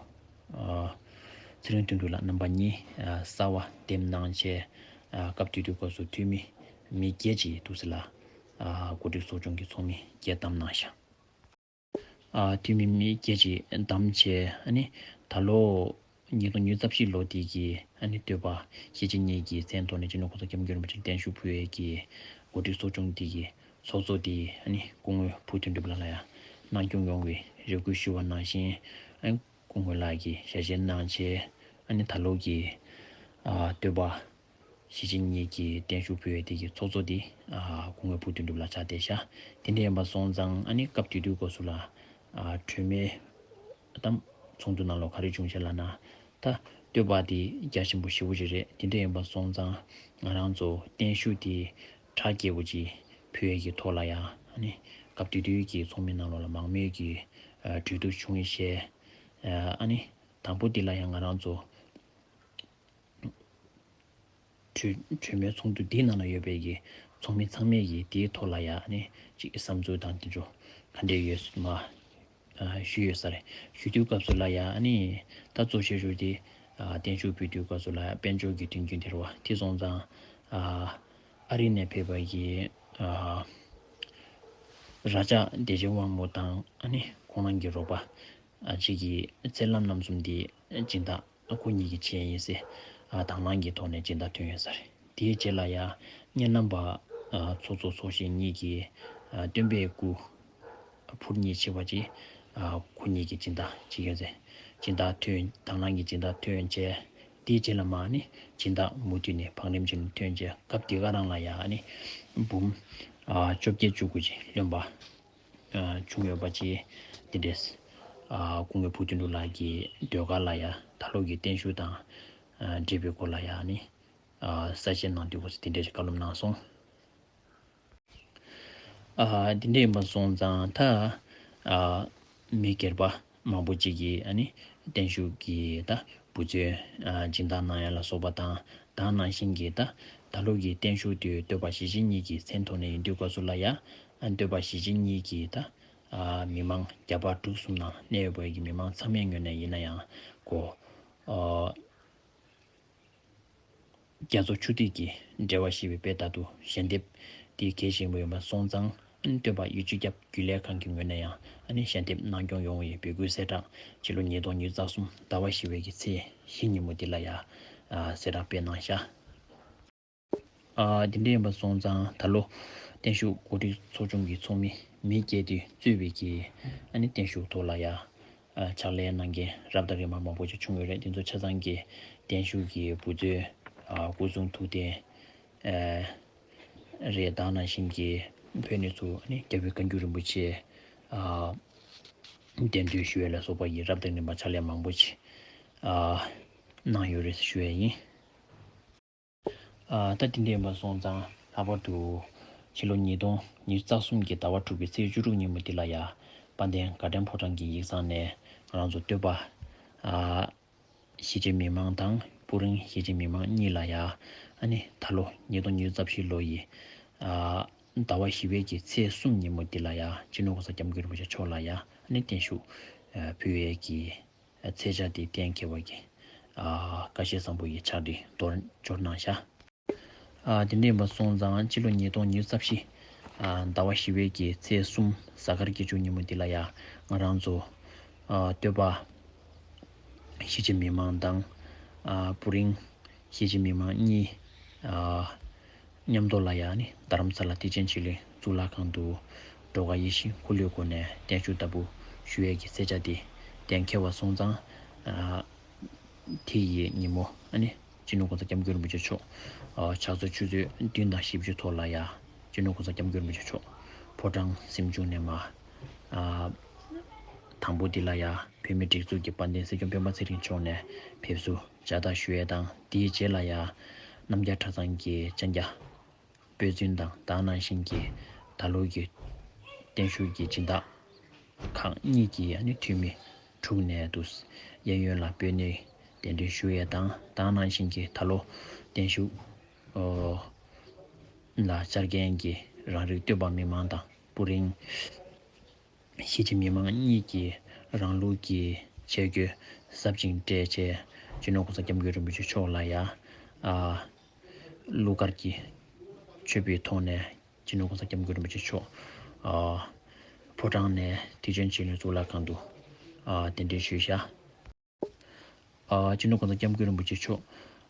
ཨ་ཚེ་རིང་དོན་གྲུབ་ལགས་རྣམ་པ་གཉིས་ཨ་གསར་པ་འདེམས་གནང་བྱས། ཨ་སྐབས་དེ་དུས་སྐབས་སུ་འཐུས་མི་མི་བརྒྱད་ཅིག་འདུག་སེ་ལ་ཨ་གོ་སྒྲིག་ཚོགས་ཆུང་གི་ཚོགས་མི་བརྒྱད་བདམས་གནང་ཞིང་། ཨ་འཐུས་མི་མི་བརྒྱད་ཅིག་བདམས་བྱས། ཨ་ནི་ད་ལོ་ཉིས་སྟོང་ཉི་ཤུ་རྩ་བཞི་ལོ་དེ་གི་ཨ་ནི་སྟོད་པ་གཞིས་བྱེས་གཉིས་ཀྱི་མཚན་ཐོག་ནས་སྤྱི་ནོར་༸གོང་ས་༸སྐྱབས་མགོན་རིན་པོ་ཆེར་བརྟན་བཞུགས་ཕུལ་ཡས་ཀྱི་གོ་སྒྲིག་ཚོགས་ཆུང་དེ་གི་ཚོགས་གཙོ་དེ་ཨ་ནི་སྐུ་ངོ་བུ་དོན་གྲུབ་ལགས་ལ་ཡང་གནང་སྐྱོང་ཡོང་བའི་རེ་སྐུལ་ཞུ་བ་ནང་བཞིན། ཨ་ནི་སྐུ་ངོ་ལགས་ཀྱིས་ཞལ་བཞེས་གནང་བྱས། ཨ་ནི་ད་ལོ་གི་ཨ་སྟོད་པ་གཞིས་བྱེས་གཉིས་ཀྱི་བརྟན་བཞུགས་ཕུལ་བའི་དེ་གི་ཚོགས་གཙོ་དེ་ཨ་སྐུ་ངོ་བུ་དོན་གྲུབ་ལགས་ཆགས་བསྡད་ཤག་དེ་འདྲ་ཡིན་པ་སོང་ཙང་ཨ་ནི་སྐབས་དེ་དུས་སྐབས་སུ་ལ་ཨ་གྲོས་མོལ་དམ་ཚོགས་འདུ་ནང་ལོགས་ག་རེ་བྱུང་ཤག་ལབ་ན། ད་སྟོད་པ་དེ་རྒྱ་ཆེན་པོ་ཞེ་པོ་ཅིག་རེད། དེ་འདྲ་ཡིན་པ་སོང་ཙང་ང་རང་ཚོ་བརྟན་བཞུགས་དེ་གྲ་རྒྱས་པོ་ཅིག་ཕུལ་ཡས་ཀྱི་ཐོག་ལ་ཡང་ཨ་ནི་སྐབས་དེ་དུས་ཀྱི་ཚོགས་མི་ནང་ལོགས་ལ་མང་མོས་ཀྱི་ཨ་གྲོས་བསྡུར་བྱུང་ཡོད་ཤག་ཨ་ནི་དང་པོ་དེ་ལ་ཡང་ང་རང་ཚོ་གྲོས་གྲོས་མོལ་ཚོགས་འདུ་འདིའི་ནང་ལ་ཡོད་པའི་གི་ཚོགས་མི་ཚང་མས་ཀྱི་དེའི་ཐོག་ལ་ཡ་ཨ་ནི་ཅིག་བསམ་ཚུལ་དང་དེ་ཚོ་ག་འདྲས་ཡོད་མ་ཨ་ཞུས་ཡོད་ས་རེད། ཞུ་དུས་སྐབས་སུ་ལ་ཡ་ཨ་ནི་ད་གཙོ་ཆེ་ཤོས་དེ་ཨ་བརྟན་བཞུགས་ཕུལ་དུས་སྐབས་སུ་ལ་ཡ་དཔལ་འབྱོར་གྱི་མཐུན་རྐྱེན་དེ་རེད་བ། དེ་སོང་ཙང་ཨ་ཨ་རི་ནས་ཕེབས་པ་གི་ཨ་ར་ཅག་བདེ་ཆེན་དབང་མོ་དང་ཨ་ནི་ཁོང་རང་གི་རོགས་པ་ཨ་གཅིག་གིས་ཚེ་ལམ་རྣམ་གསུམ་འདི་སྦྱིན་བདག་ཁོ་གཉིས་ཀྱི་ཆེད་ཡིན་ཟེར་ཨ་དང་བླངས་ཀྱི་ཐོག་ནས་སྦྱིན་བདག་ཐོན་ཡོད་ས་རེད། དེའི་རྗེས་ལ་ཡ་སྙེ་ནམ་པ་ཨ་ཚོགས་གཙོ་ཚོགས་གཞོན་གཉིས་ཀྱིས་ཨ་སྟོན་པའི་སྐུ་ཕུར་གཉིས་ཕྱེ་བ་ཅིག་ཨ་ཁོ་གཉིས་ཀྱིས་སྦྱིན་བདག་བྱེད་ཀྱི་ཡོད་ཟེར། སྦྱིན་བདག་ཐོན་དང་བླངས་ཀྱི་སྦྱིན་བདག་ཐོན་རྗེས་དེའི་རྗེས་ལ་མ་ནི་སྦྱིན་བདག་མུ་མཐུད་ནས་བང་རིམ་བཞིན་ཐོན་རྗེས་སྐབས་དེ་ག་རང་ལ་ཡ་ནི་འབུམ་ཨ་བཅོ་བརྒྱད་བཅུ་དགུ་ཅིག་ལོན་པ། ཨ་བྱུང་ཡོད་པ་ཅིག་འདི་འདྲས། ཨ་སྐུ་ངོ་བུ་དོན་གྲུབ་ལགས་ཀྱི་ཟློས་གར་ལ་ཡ་ད་ལོ་གི་བརྟན་བཞུགས་དང་ཨ་འབྲེལ་བའི་སྐོར་ལ་ཡ་ནི་ཨ་གསལ་བཤད་གནང་དུས་སྐབས་སུ་འདི་འདྲས་ཀྱི་བཀའ་སློབ་གནང་སོང་། ཨ་འདི་འདྲས་ཡིན་པ་སོང་ཙང་ད་ཨ་མི་སྒེར་པ་མང་པོ་ཅིག་གིས་ཨ་ནི་བརྟན་བཞུགས་ཀྱི་ད་འབུལ་ཚོད་ཨ་སྦྱིན་བདག་གནང་ཡ་ལ་སོགས་པ་དང་། དེ་ནང་བཞིན་གྱི་ད་ད་ལོ་གི་བརྟན་བཞུགས་དེ་སྟོད་པ་གཞིས་བྱེས་གཉིས་ཀྱི་མཚན་ཐོག་ནས་ཡིན་དུས་སྐབས་སུ་ལ་ཡ་ཨ་སྟོད་པ་གཞིས་བྱེས་གཉིས་ཀྱི་ད་ ཨ་མི་མང་རྒྱ་བལ་འབྲུག་གསུམ་ནང་གནས་ཡོད་པའི་གི་མི་མང་ཚང་མའི་ངོས་ནས་ཡིན་ན་ཡང་གོ། ཨ་རྒྱ་མཚོ་ཆུ་ཐིགས་ཀྱི་འབྲེལ་བ་ཞེས་པའི་དཔེ་ལྟར་དུ་ཞལ་འདེབས་འདི་གལ་ཆེན་པོ་ཡིན་པ་སོང་ཙང་། ཨ་ནི་སྟོད་པ་ཡུལ་སྤྱི་ཁྱབ་རྒྱུན་ལས་ཁང་གི་ངོས་ནས་ཡང་ཨ་ནི་ཞལ་འདེབས་གནང་སྐྱོང་ཡོང་བའི་འབོད་སྐུལ་གསལ་བསྒྲགས་ཕྱི་ལོ་ཉིས་སྟོང་ཉི་ཤུ་རྩ་གསུམ་ཟླ་བ་བཞི་པའི་གི་ཚེས་བཞི་ཉིན་མོ་འདི་ལ་ཡང་ཨ་གསལ་བསྒྲགས་སྤེལ་གནང་ཤག་ཨ་དེ་འདྲ་ཡིན་པ་སོང་ཙང་ད་ལོ་བརྟན་བཞུགས་གོ་སྒྲིག་ཚོགས་ཆུང་གི་ཚོགས་མི་མི་བརྒྱད་དེ་གཙོས་པའི་གི་ཨ་ནི་བརྟན་བཞུགས་ཐོག་ལ་ཡང་ཨ་ཕྱག་ལས་གནང་མཁན་རབ་དང་རིམ་པ་མང་པོ་ཅིག་བྱུང་ཡོད་རེད། དེ་ཚོ་ཆ་ཚང་གི་བརྟན་བཞུགས་ཀྱི་འབུལ་མཛོད་ཨ་སྐུ་གསུང་ཐུགས་རྟེན་ཨ་རེད། ད་ནང་བཞིན་གྱི་བོད་ནས་ཚུར་ཨ་ནི་རྒྱལ་བའི་བཀའ་འགྱུར་རིན་པོ་ཆེ་ཨ་གདན་འདྲེན་ཞུ་ཡས་ལ་སོགས་པ་ཡི་རབ་དང་རིམ་པ་ཕྱག་ལས་མང་པོ་ཅིག་ཨ་གནང་ཡོད་རེད་ཞུ་ཡས་ཡིན། ཨ་ད་དེ་འདྲ་ཡིན་པ་སོང་ཙང་ལྷག་པར་དུ་ཕྱི་ལོ་ཉིས་སྟོང་ཉི་ཤུ་རྩ་གསུམ་གྱི་ཟླ་བ་དྲུག་པའི་ཚེས་བཅུ་དྲུག་ཉིན་མོ་འདི་ལ་ཡ་དཔལ་ལྡན་དགའ་ལྡན་ཕོ་བྲང་གི་ཡིག་ཚང་ནས་ང་རང་ཚོ་སྟོད་པ་ཨ་གཞིས་བྱེས་མི་མང་དང་སྤུ་རིང་གཞིས་བྱེས་མི་མང་གཉིས་ལ་ཡ་ཨ་ནི་ད་ལོ་ཉིས་སྟོང་ཉི་ཤུ་རྩ་བཞི་ལོ་ཡི་ཨ་ཟླ་བ་བཞི་པའི་གི་ཚེས་གསུམ་ཉིན་མོ་འདི་ལ་ཡ་སྤྱི་ནོར་གོང་ས་སྐྱབས་མགོན་རིན་པོ་ཆེ་མཆོག་ལ་ཡ་ཨ་ནི་བརྟན་བཞུགས་ཨ་ཕུལ་ཡས་ཀྱི་ཚེས་ཆ་དེ་གཏན་འཁེལ་བ་གི་ཨ་བཀའ་བཞེས་བཟང་པོ་ཡི་ཕྱག་བྲིས་མདོར་བསྡུས་གནང་ཤག་ཨ་དེ་འདྲ་ཡིན་པ་སོང་ཙང་ཕྱི་ལོ་ཉིས་སྟོང་ཉི་ཤུ་རྩ་བཞི་ཨ་ཟླ་བ་བཞི་པའི་གི་ཚེས་གསུམ་གཟའ་སྐར་གྱི་བཅུ་ཉིན་མོ་འདི་ལ་ཡ་ང་རང་ཚོ་ཨ་སྟོད་པ་གཞིས་བྱེས་མི་མང་དང་ཨ་སྤུ་རིང་གཞིས་བྱེས་མི་མང་གཉིས་ཨ་མཉམ་དུ་ལ་ཡ་ནི་རྡ་རམ་ས་ལ་ཐེག་ཆེན་ཆོས་གླིང་གཙུག་ལག་ཁང་དུ་འགྲོ་ཁ་ཡིད་བཞིན་འཁོར་ལོའི་སྒོ་ནས་བརྟན་བཞུགས་བདག་པོ་ཞུ་ཡས་ཀྱི་ཚེས་ཆ་དེ་གཏན་འཁེལ་བ་སོང་ཙང་། ཨ་དེ་ཡི་ཉིན་མོ་ཨ་ནི་སྤྱི་ནོར་གོང་ས་སྐྱབས་མགོན་རིན་པོ་ཆེ་མཆོག་ཨ་ཕྱག་ཚོད་ཆུ་ཚོད་བདུན་དང་བཞི་བཅུ་ཐོག་ལ་ཡ་སྤྱི་ནོར་གོང་ས་སྐྱབས་མགོན་རིན་པོ་ཆེ་མཆོག་ཕོ་བྲང་གཟིམ་ཆུང་ནས་མར་ཨ་དང་པོ་འདི་ལ་ཡ་བོད་མིའི་སྒྲིག་འཛུགས་ཀྱི་དཔལ་ལྡན་སྲིད་སྐྱོང་སྤེན་པ་ཚེ་རིང་མཆོག་ནས་ཕེབས་བསུ་མཇལ་དར་ཞུ་ཡས་དང་། དེའི་རྗེས་ལ་ཡ་རྣམ་རྒྱལ་གྲྭ་ཚང་གི་ཅན་རྒྱ་སྤོས་བཙུན་དང་ད་ག་ནང་བཞིན་གྱི་ད་ལོ་གི་བརྟན་བཞུགས་ཀྱི་སྦྱིན་བདག་ཁག་གཉིས་ཀྱི་ཨ་ནི་འཐུས་མི་དྲུག་ནས་འདུག་གཡས་གཡོན་ལ་སྤོས་སྣེ་གདན་འདྲེན་ཞུ་ཡས་དང་། ད་ག་ནང་བཞིན་གྱི་ད་ལོ་བརྟན་བཞུགས་ཨོ་ལ་བཅར་མཁན་གྱི་རང་རིགས་སྟོད་པ་མི་མང་དང་སྤུ་རིང་གཞིས་བྱེས་མི་མང་གཉིས་ཀྱིས་རང་ལུགས་ཀྱི་ཆས་གོས་གཟབ་ཅིང་སྤྲས་བྱས་སྤྱི་ནོར་གོང་ས་སྐྱབས་མགོན་རིན་པོ་ཆེ་མཆོག་ལ་ཡ་ཨ་གླུ་གར་གྱི་མཆོད་པའི་ཐོག་ནས་སྤྱི་ནོར་གོང་ས་སྐྱབས་མགོན་རིན་པོ་ཆེ་མཆོག་ཨ་ཕོ་བྲང་ནས་ཐེག་ཆེན་ཆོས་གླིང་གཙུག་ལག་ཁང་དུ་ཨ་གདན་འདྲེན་ཞུས་བཞག་ཨ་སྤྱི་ནོར་གོང་ས་སྐྱབས་མགོན་རིན་པོ་ཆེ་མཆོག་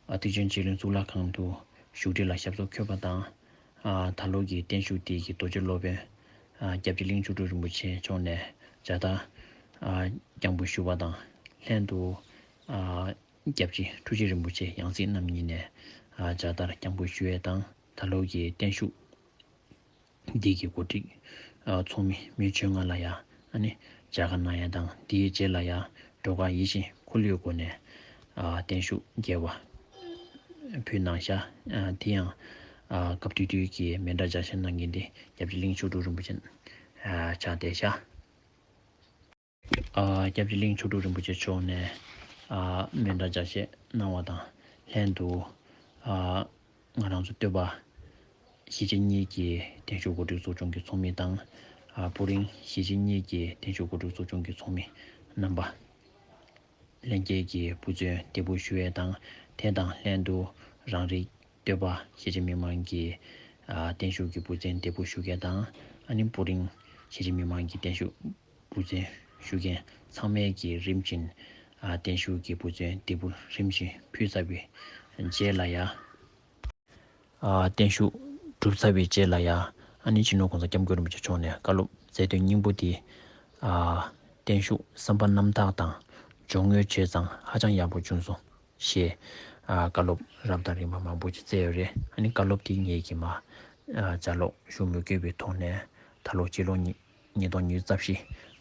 ཨ་ཐེག་ཆེན་ཆོས་གླིང་གཙུག་ལག་ཁང་དུ་བཞུགས་ཁྲི་ལ་ཞབས་སོར་འཁོད་པ་དང་། ཨ་ད་ལོ་གི་བརྟན་བཞུགས་དེ་གི་རྡོ་རྗེ་སློབ་དཔོན་ཨ་སྐྱབས་རྗེ་གླིང་བཅུ་དྲུག་རིན་པོ་ཆེ་མཆོག་ནས་མཇལ་དར་ཨ་བརྐྱང་པོ་ཞུ་བ་དང་། ལྷན་དུ་ཨ་སྐྱབས་རྗེ་ཁྲུ་ཆེན་རིན་པོ་ཆེ་ཡང་སྲིད་རྣམ་གཉིས་ནས་ཨ་མཇལ་དར་བརྐྱང་པོ་ཞུ་ཡས་དང་། ད་ལོ་གི་བརྟན་བཞུགས་འདི་གི་གོ་སྒྲིག་ཨ་ཚོགས་མི་མི་བཅོ་ལྔ་ལ་ཡ་ཨ་ནི་མཇལ་ཁ་གནང་ཡ་དང་། དེའི་རྗེས་ལ་ཡ་འགྲོ་ཁ་ཡིད་བཞིན་འཁོར་ལོའི་སྒོ་ནས་ཨ་བརྟན་བཞུགས་རྒྱས་པ་ཕུལ་གནང་ཤག་ཨ་དེ་ཡང་ཨ་སྐབས་དུས་དུས་ཀྱི་མཎྜལ་ལྗགས་བཤད་གནང་མཁན་དེ་སྐྱབས་རྗེ་གླིང་བཅུ་དྲུག་རིན་པོ་ཆེ་ཨ་ཆགས་བསྡད་ཤག་ཨ་སྐྱབས་རྗེ་གླིང་བཅུ་དྲུག་རིན་པོ་ཆེ་མཆོག་ནས་ཨ་མཎྜལ་ལྗགས་བཤད་གནང་བ་དང་ལྷན་དུ་ཨ་ང་རང་ཚོ་སྟོད་པ་གཞིས་བྱེས་གཉིས་ཀྱི་བརྟན་བཞུགས་གོ་སྒྲིག་ཚོགས་ཆུང་གི་ཚོགས་མི་དང་། ཨ་སྤུ་རིང་གཞིས་བྱེས་གཉིས་ཀྱི་བརྟན་བཞུགས་གོ་སྒྲིག་ཚོགས་ཆུང་གི་ཚོགས་མི་རྣམ་པ། ལྷན་རྒྱས་ཀྱི་འབུལ་བརྩོན་འདེགས་འབུལ་ཞུ་ཡས་དང་། དེ་དང་ལྷན་དུ་རང་རིགས་སྟོད་པ་གཞིས་བྱེས་མི་མང་གི་ཨ་བརྟན་བཞུགས་ཀྱི་འབུལ་བརྩོན་འདེགས་འབུལ་ཞུ་མཁན་དང་། ཨ་ནི་སྤུ་རིང་གཞིས་བྱེས་མི་མང་གི་བརྟན་བཞུགས་འབུལ་བརྩོན་ཞུ་མཁན་ཚང་མས་ཀྱིས་རིམ་བཞིན་ཨ་བརྟན་བཞུགས་ཀྱི་འབུལ་བརྩོན་འདེགས་འབུལ་རིམ་བཞིན་ཕུལ་ཚར་བའི་རྗེས་ལ་ཡ། ཨ་བརྟན་བཞུགས་གྲུབ་ཚར་བའི་རྗེས་ལ་ཡ། ཨ་ནི་སྤྱི་ནོར་གོང་ས་སྐྱབས་མགོན་རིན་པོ་ཆེ་མཆོག་ནས་བཀའ་སློབ་སྩལ་དོན་སྙིང་པོ་དེ། ཨ་བརྟན་བཞུགས་བསམ་པ་རྣམ་དག་དང་སྦྱོར་དངོས་བྱས་ཙང་ཧ་ཅང་ཡག་པོ་བྱུང་སོང་ཞེས་ཨ་བཀའ་སློབ་རབ་དང་རིམ་པ་མང་པོ་ཅིག་སྩལ་ཡོད་རེད། ཨ་ནི་བཀའ་སློབ་དེ་ངེད་ཀྱིས་མ་ཨ་ལྗགས་ཀློག་ཞུ་མི་དགོས་པའི་ཐོག་ནས་ད་ལོ་སྤྱི་ལོ་ཉིས་ཉིས་སྟོང་ཉི་ཤུ་རྩ་བཞི་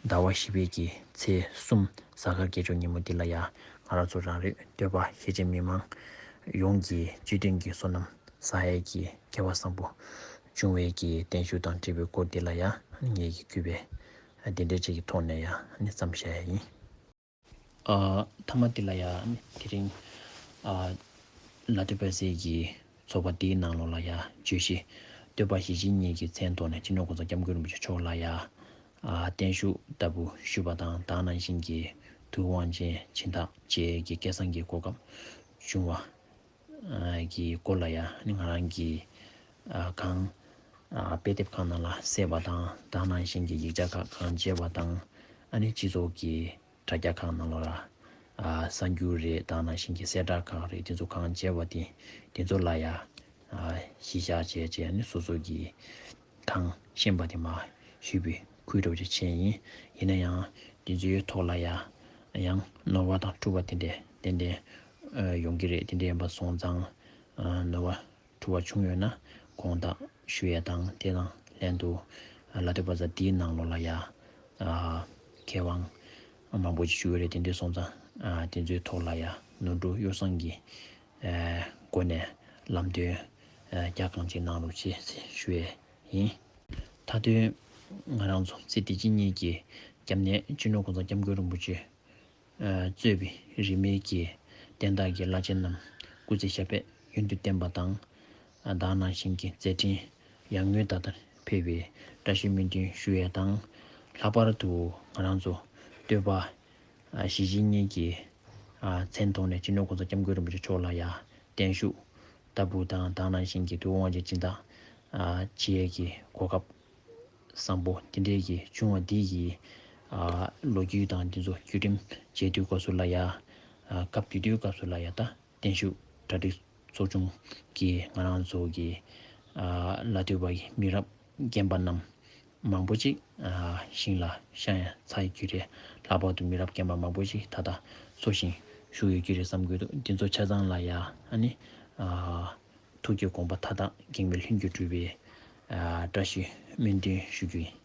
ཟླ་བ་བཞི་པའི་གི་ཚེས་གསུམ་གཟའ་སྐར་རྒྱལ་མཆོག་ཉིན་མོ་འདི་ལ་ཡ། ང་རང་ཚོ་རང་རིགས་སྟོད་པ་གཞིས་བྱེས་མི་མང་ཡོངས་ཀྱི་སྤྱི་མཐུན་གྱི་བསོད་ནམས་བསགས་ཡས་ཀྱི་སྐལ་བ་བཟང་པོ་བྱུང་བའི་གི་བརྟན་བཞུགས་དང་འབྲེལ་བའི་སྐོར་འདི་ལ་ཡ་ངེད་ཀྱིས་གུས་པས་འདི་འདྲ་ཅིག་གི་ཐོག་ནས་ཡ་མཚམས་བཞག་ཡ་ཡིན། ཨ་མཐའ་མ་འདི་ལ་ཡ་དེ་རིང་ཨ་ལ་སྟོད་པ་སེ་གི་ཚོགས་པ་འདིའི་ནང་ལོགས་ལ་ཡ་བརྗོད་གཞི་སྟོད་པ་གཞིས་བྱེས་གཉིས་ཀྱི་མཚན་ཐོག་ནས་སྤྱི་ནོར་གོང་ས་སྐྱབས་མགོན་རིན་པོ་ཆེ་མཆོག་ལ་ཡ་ ཨ་བརྟན་བཞུགས་ལྟ་བུ་ཞུས་པ་དང་། ད་ག་ནང་བཞིན་གྱི་ཐུགས་དབང་ཆེན་སྦྱིན་བདག་བཅས་ཀྱི་སྐལ་བཟང་གི་གོ་སྐབས་བྱུང་བ་ཨ་གི་སྐོར་ལ་ཡང་ནི་ང་རང་གིས་ཨ་གང་ཨ་དཔེ་དེབ་ཁང་ནང་ལ་གསལ་བ་དང་། ད་ག་ནང་བཞིན་གྱི་ཡིག་ཆ་ཁག་གང་མཇལ་བ་དང་། ཨ་ནི་སྤྱི་ཚོགས་ཀྱི་དྲ་རྒྱ་ཁག་ནང་ལོགས་ལ་ཨ་གསར་འགྱུར་རེད། ད་ག་ནང་བཞིན་གྱི་གསལ་བསྒྲགས་ཁག་རེད། དེ་ཚོ་གང་མཇལ་བ་དེ་དེ་ཚོ་ལ་ཡང་ཨ་གཞི་བཞག་བྱས་བྱས་ནི་སོ་སོ་གི་གང་ཤེས་པ་དེ་མར་ཞུས་པའི་ཁུལ་འདྲ་བོ་ཅིག་བྱས་ཡིན། ཡིན་ན་ཡང་དེ་ཚོའི་ཐོག་ལ་ཡང་ཡང་ནོར་བ་དང་འཁྲུལ་བ་དེ་འདྲ་ཏན་ཏན་ཨ་ཡོང་གི་རེད། དེ་འདྲ་ཡིན་པ་སོང་ཙང་ཨ་ནོར་བ་འཁྲུལ་བ་བྱུང་ཡོད་ན་དགོངས་དག་ཞུ་ཡས་དང་། དེ་དང་ལྷན་དུ་ཨ་ལ་སྟོད་པ་ཚ་འདིའི་ནང་ལོགས་ལ་ཡང་ཨ་མཁས་དབང་མང་པོ་ཅིག་བཞུགས་ཡོད་རེད། དེ་འདྲ་སོང་ཙང་ཨ་དེ་ཚོའི་ཐོག་ལ་ཡང་ནོར་འཁྲུལ་གཡོ་བསྲང་གི་ཨ་སྒོ་ནས་ལམ་སྟོན་ཨ་རྒྱ་གང་ཅིག་གནང་རོགས་བྱེད་ཞུ་ཡས་ཡིན། མཐའ་དོན་ང་རང་ཚོ་སྲིད་སྡེ་གཅིག་གཉིས་ཀྱི་སྐྱབས་གནས་སྤྱི་ནོར་གོང་ས་སྐྱབས་མགོན་རིན་པོ་ཆེ་ཨ་གཙོས་པའི་རིས་མེད་ཀྱི་བསྟན་བདག་གི་བླ་ཆེན་རྣམས་སྐུ་ཚེ་ཞབས་པད་ཡུན་དུ་བརྟན་པ་དང་། ཨ་ད་ག་ནང་བཞིན་གྱི་མཛད་འཕྲིན་ཡར་ངོའི་ཟླ་ལྟར་འཕེལ་བའི་བཀྲ་ཤིས་སྨོན་འདུན་ཞུ་ཡས་དང་། ལྷག་པར་དུ་ང་རང་ཚོ་སྟོད་པ་ཨ་གཞིས་བྱེས་གཉིས་ཀྱི་ཨ་མཚན་ཐོག་ནས་སྤྱི་ནོར་གོང་ས་སྐྱབས་མགོན་རིན་པོ་ཆེ་མཆོག་ལ་ཡང་བརྟན་བཞུགས་ལྟ་བུ་དང་། ད་ག་ནང་བཞིན་གྱི་ཐུགས་དབང་ཆེན་སྦྱིན་བདག་ཨ་བྱེད་ཡས་ཀྱི་གོ་སྐབས་བཟང་པོ་དེ་འདྲའི་གི་བྱུང་བ་འདི་ཡི་ཨ་ལོ་རྒྱུས་དང་འདི་ཚོ་བརྒྱུད་རིམ་མཇལ་དུས་སྐབས་སུ་ལ་ཡ་ཨ་སྐབས་དེ་དུས་སྐབས་སུ་ལ་ཡ་ད་བརྟན་བཞུགས་གྲ་སྒྲིག་ཚོགས་ཆུང་གིས་ང་རང་ཚོ་གི་ཨ་ལ་སྟོད་པ་ཡི་མི་རབས་རྒན་པ་རྣམས་མང་པོ་ཅིག་ཨ་ཞིང་ལ་ཤ་ཡང་ཚ་ཡི་རྒྱུ་རེད། ལྷག་པར་དུ་མི་རབས་རྒན་པ་མང་པོ་ཅིག་ད་ལྟ་འཚོ་ཞིང་བཞུགས་ཡོད་རྒྱུ་རེད་བསམ་གྱི་འདུག་འདི་ཚོ་ཆ་ཚང་ལ་ཡ་ཨ་ནི་ཨ་ཐུགས་ཀྱི་དགོངས་པ་མཐའ་དག་འགེངས་པའི་ལྷུན་གྱིས་གྲུབ་པའི་ཨ་བཀྲ་ཤིས་སྨོན་འདུན་ཞུ་རྒྱུ་ཡིན།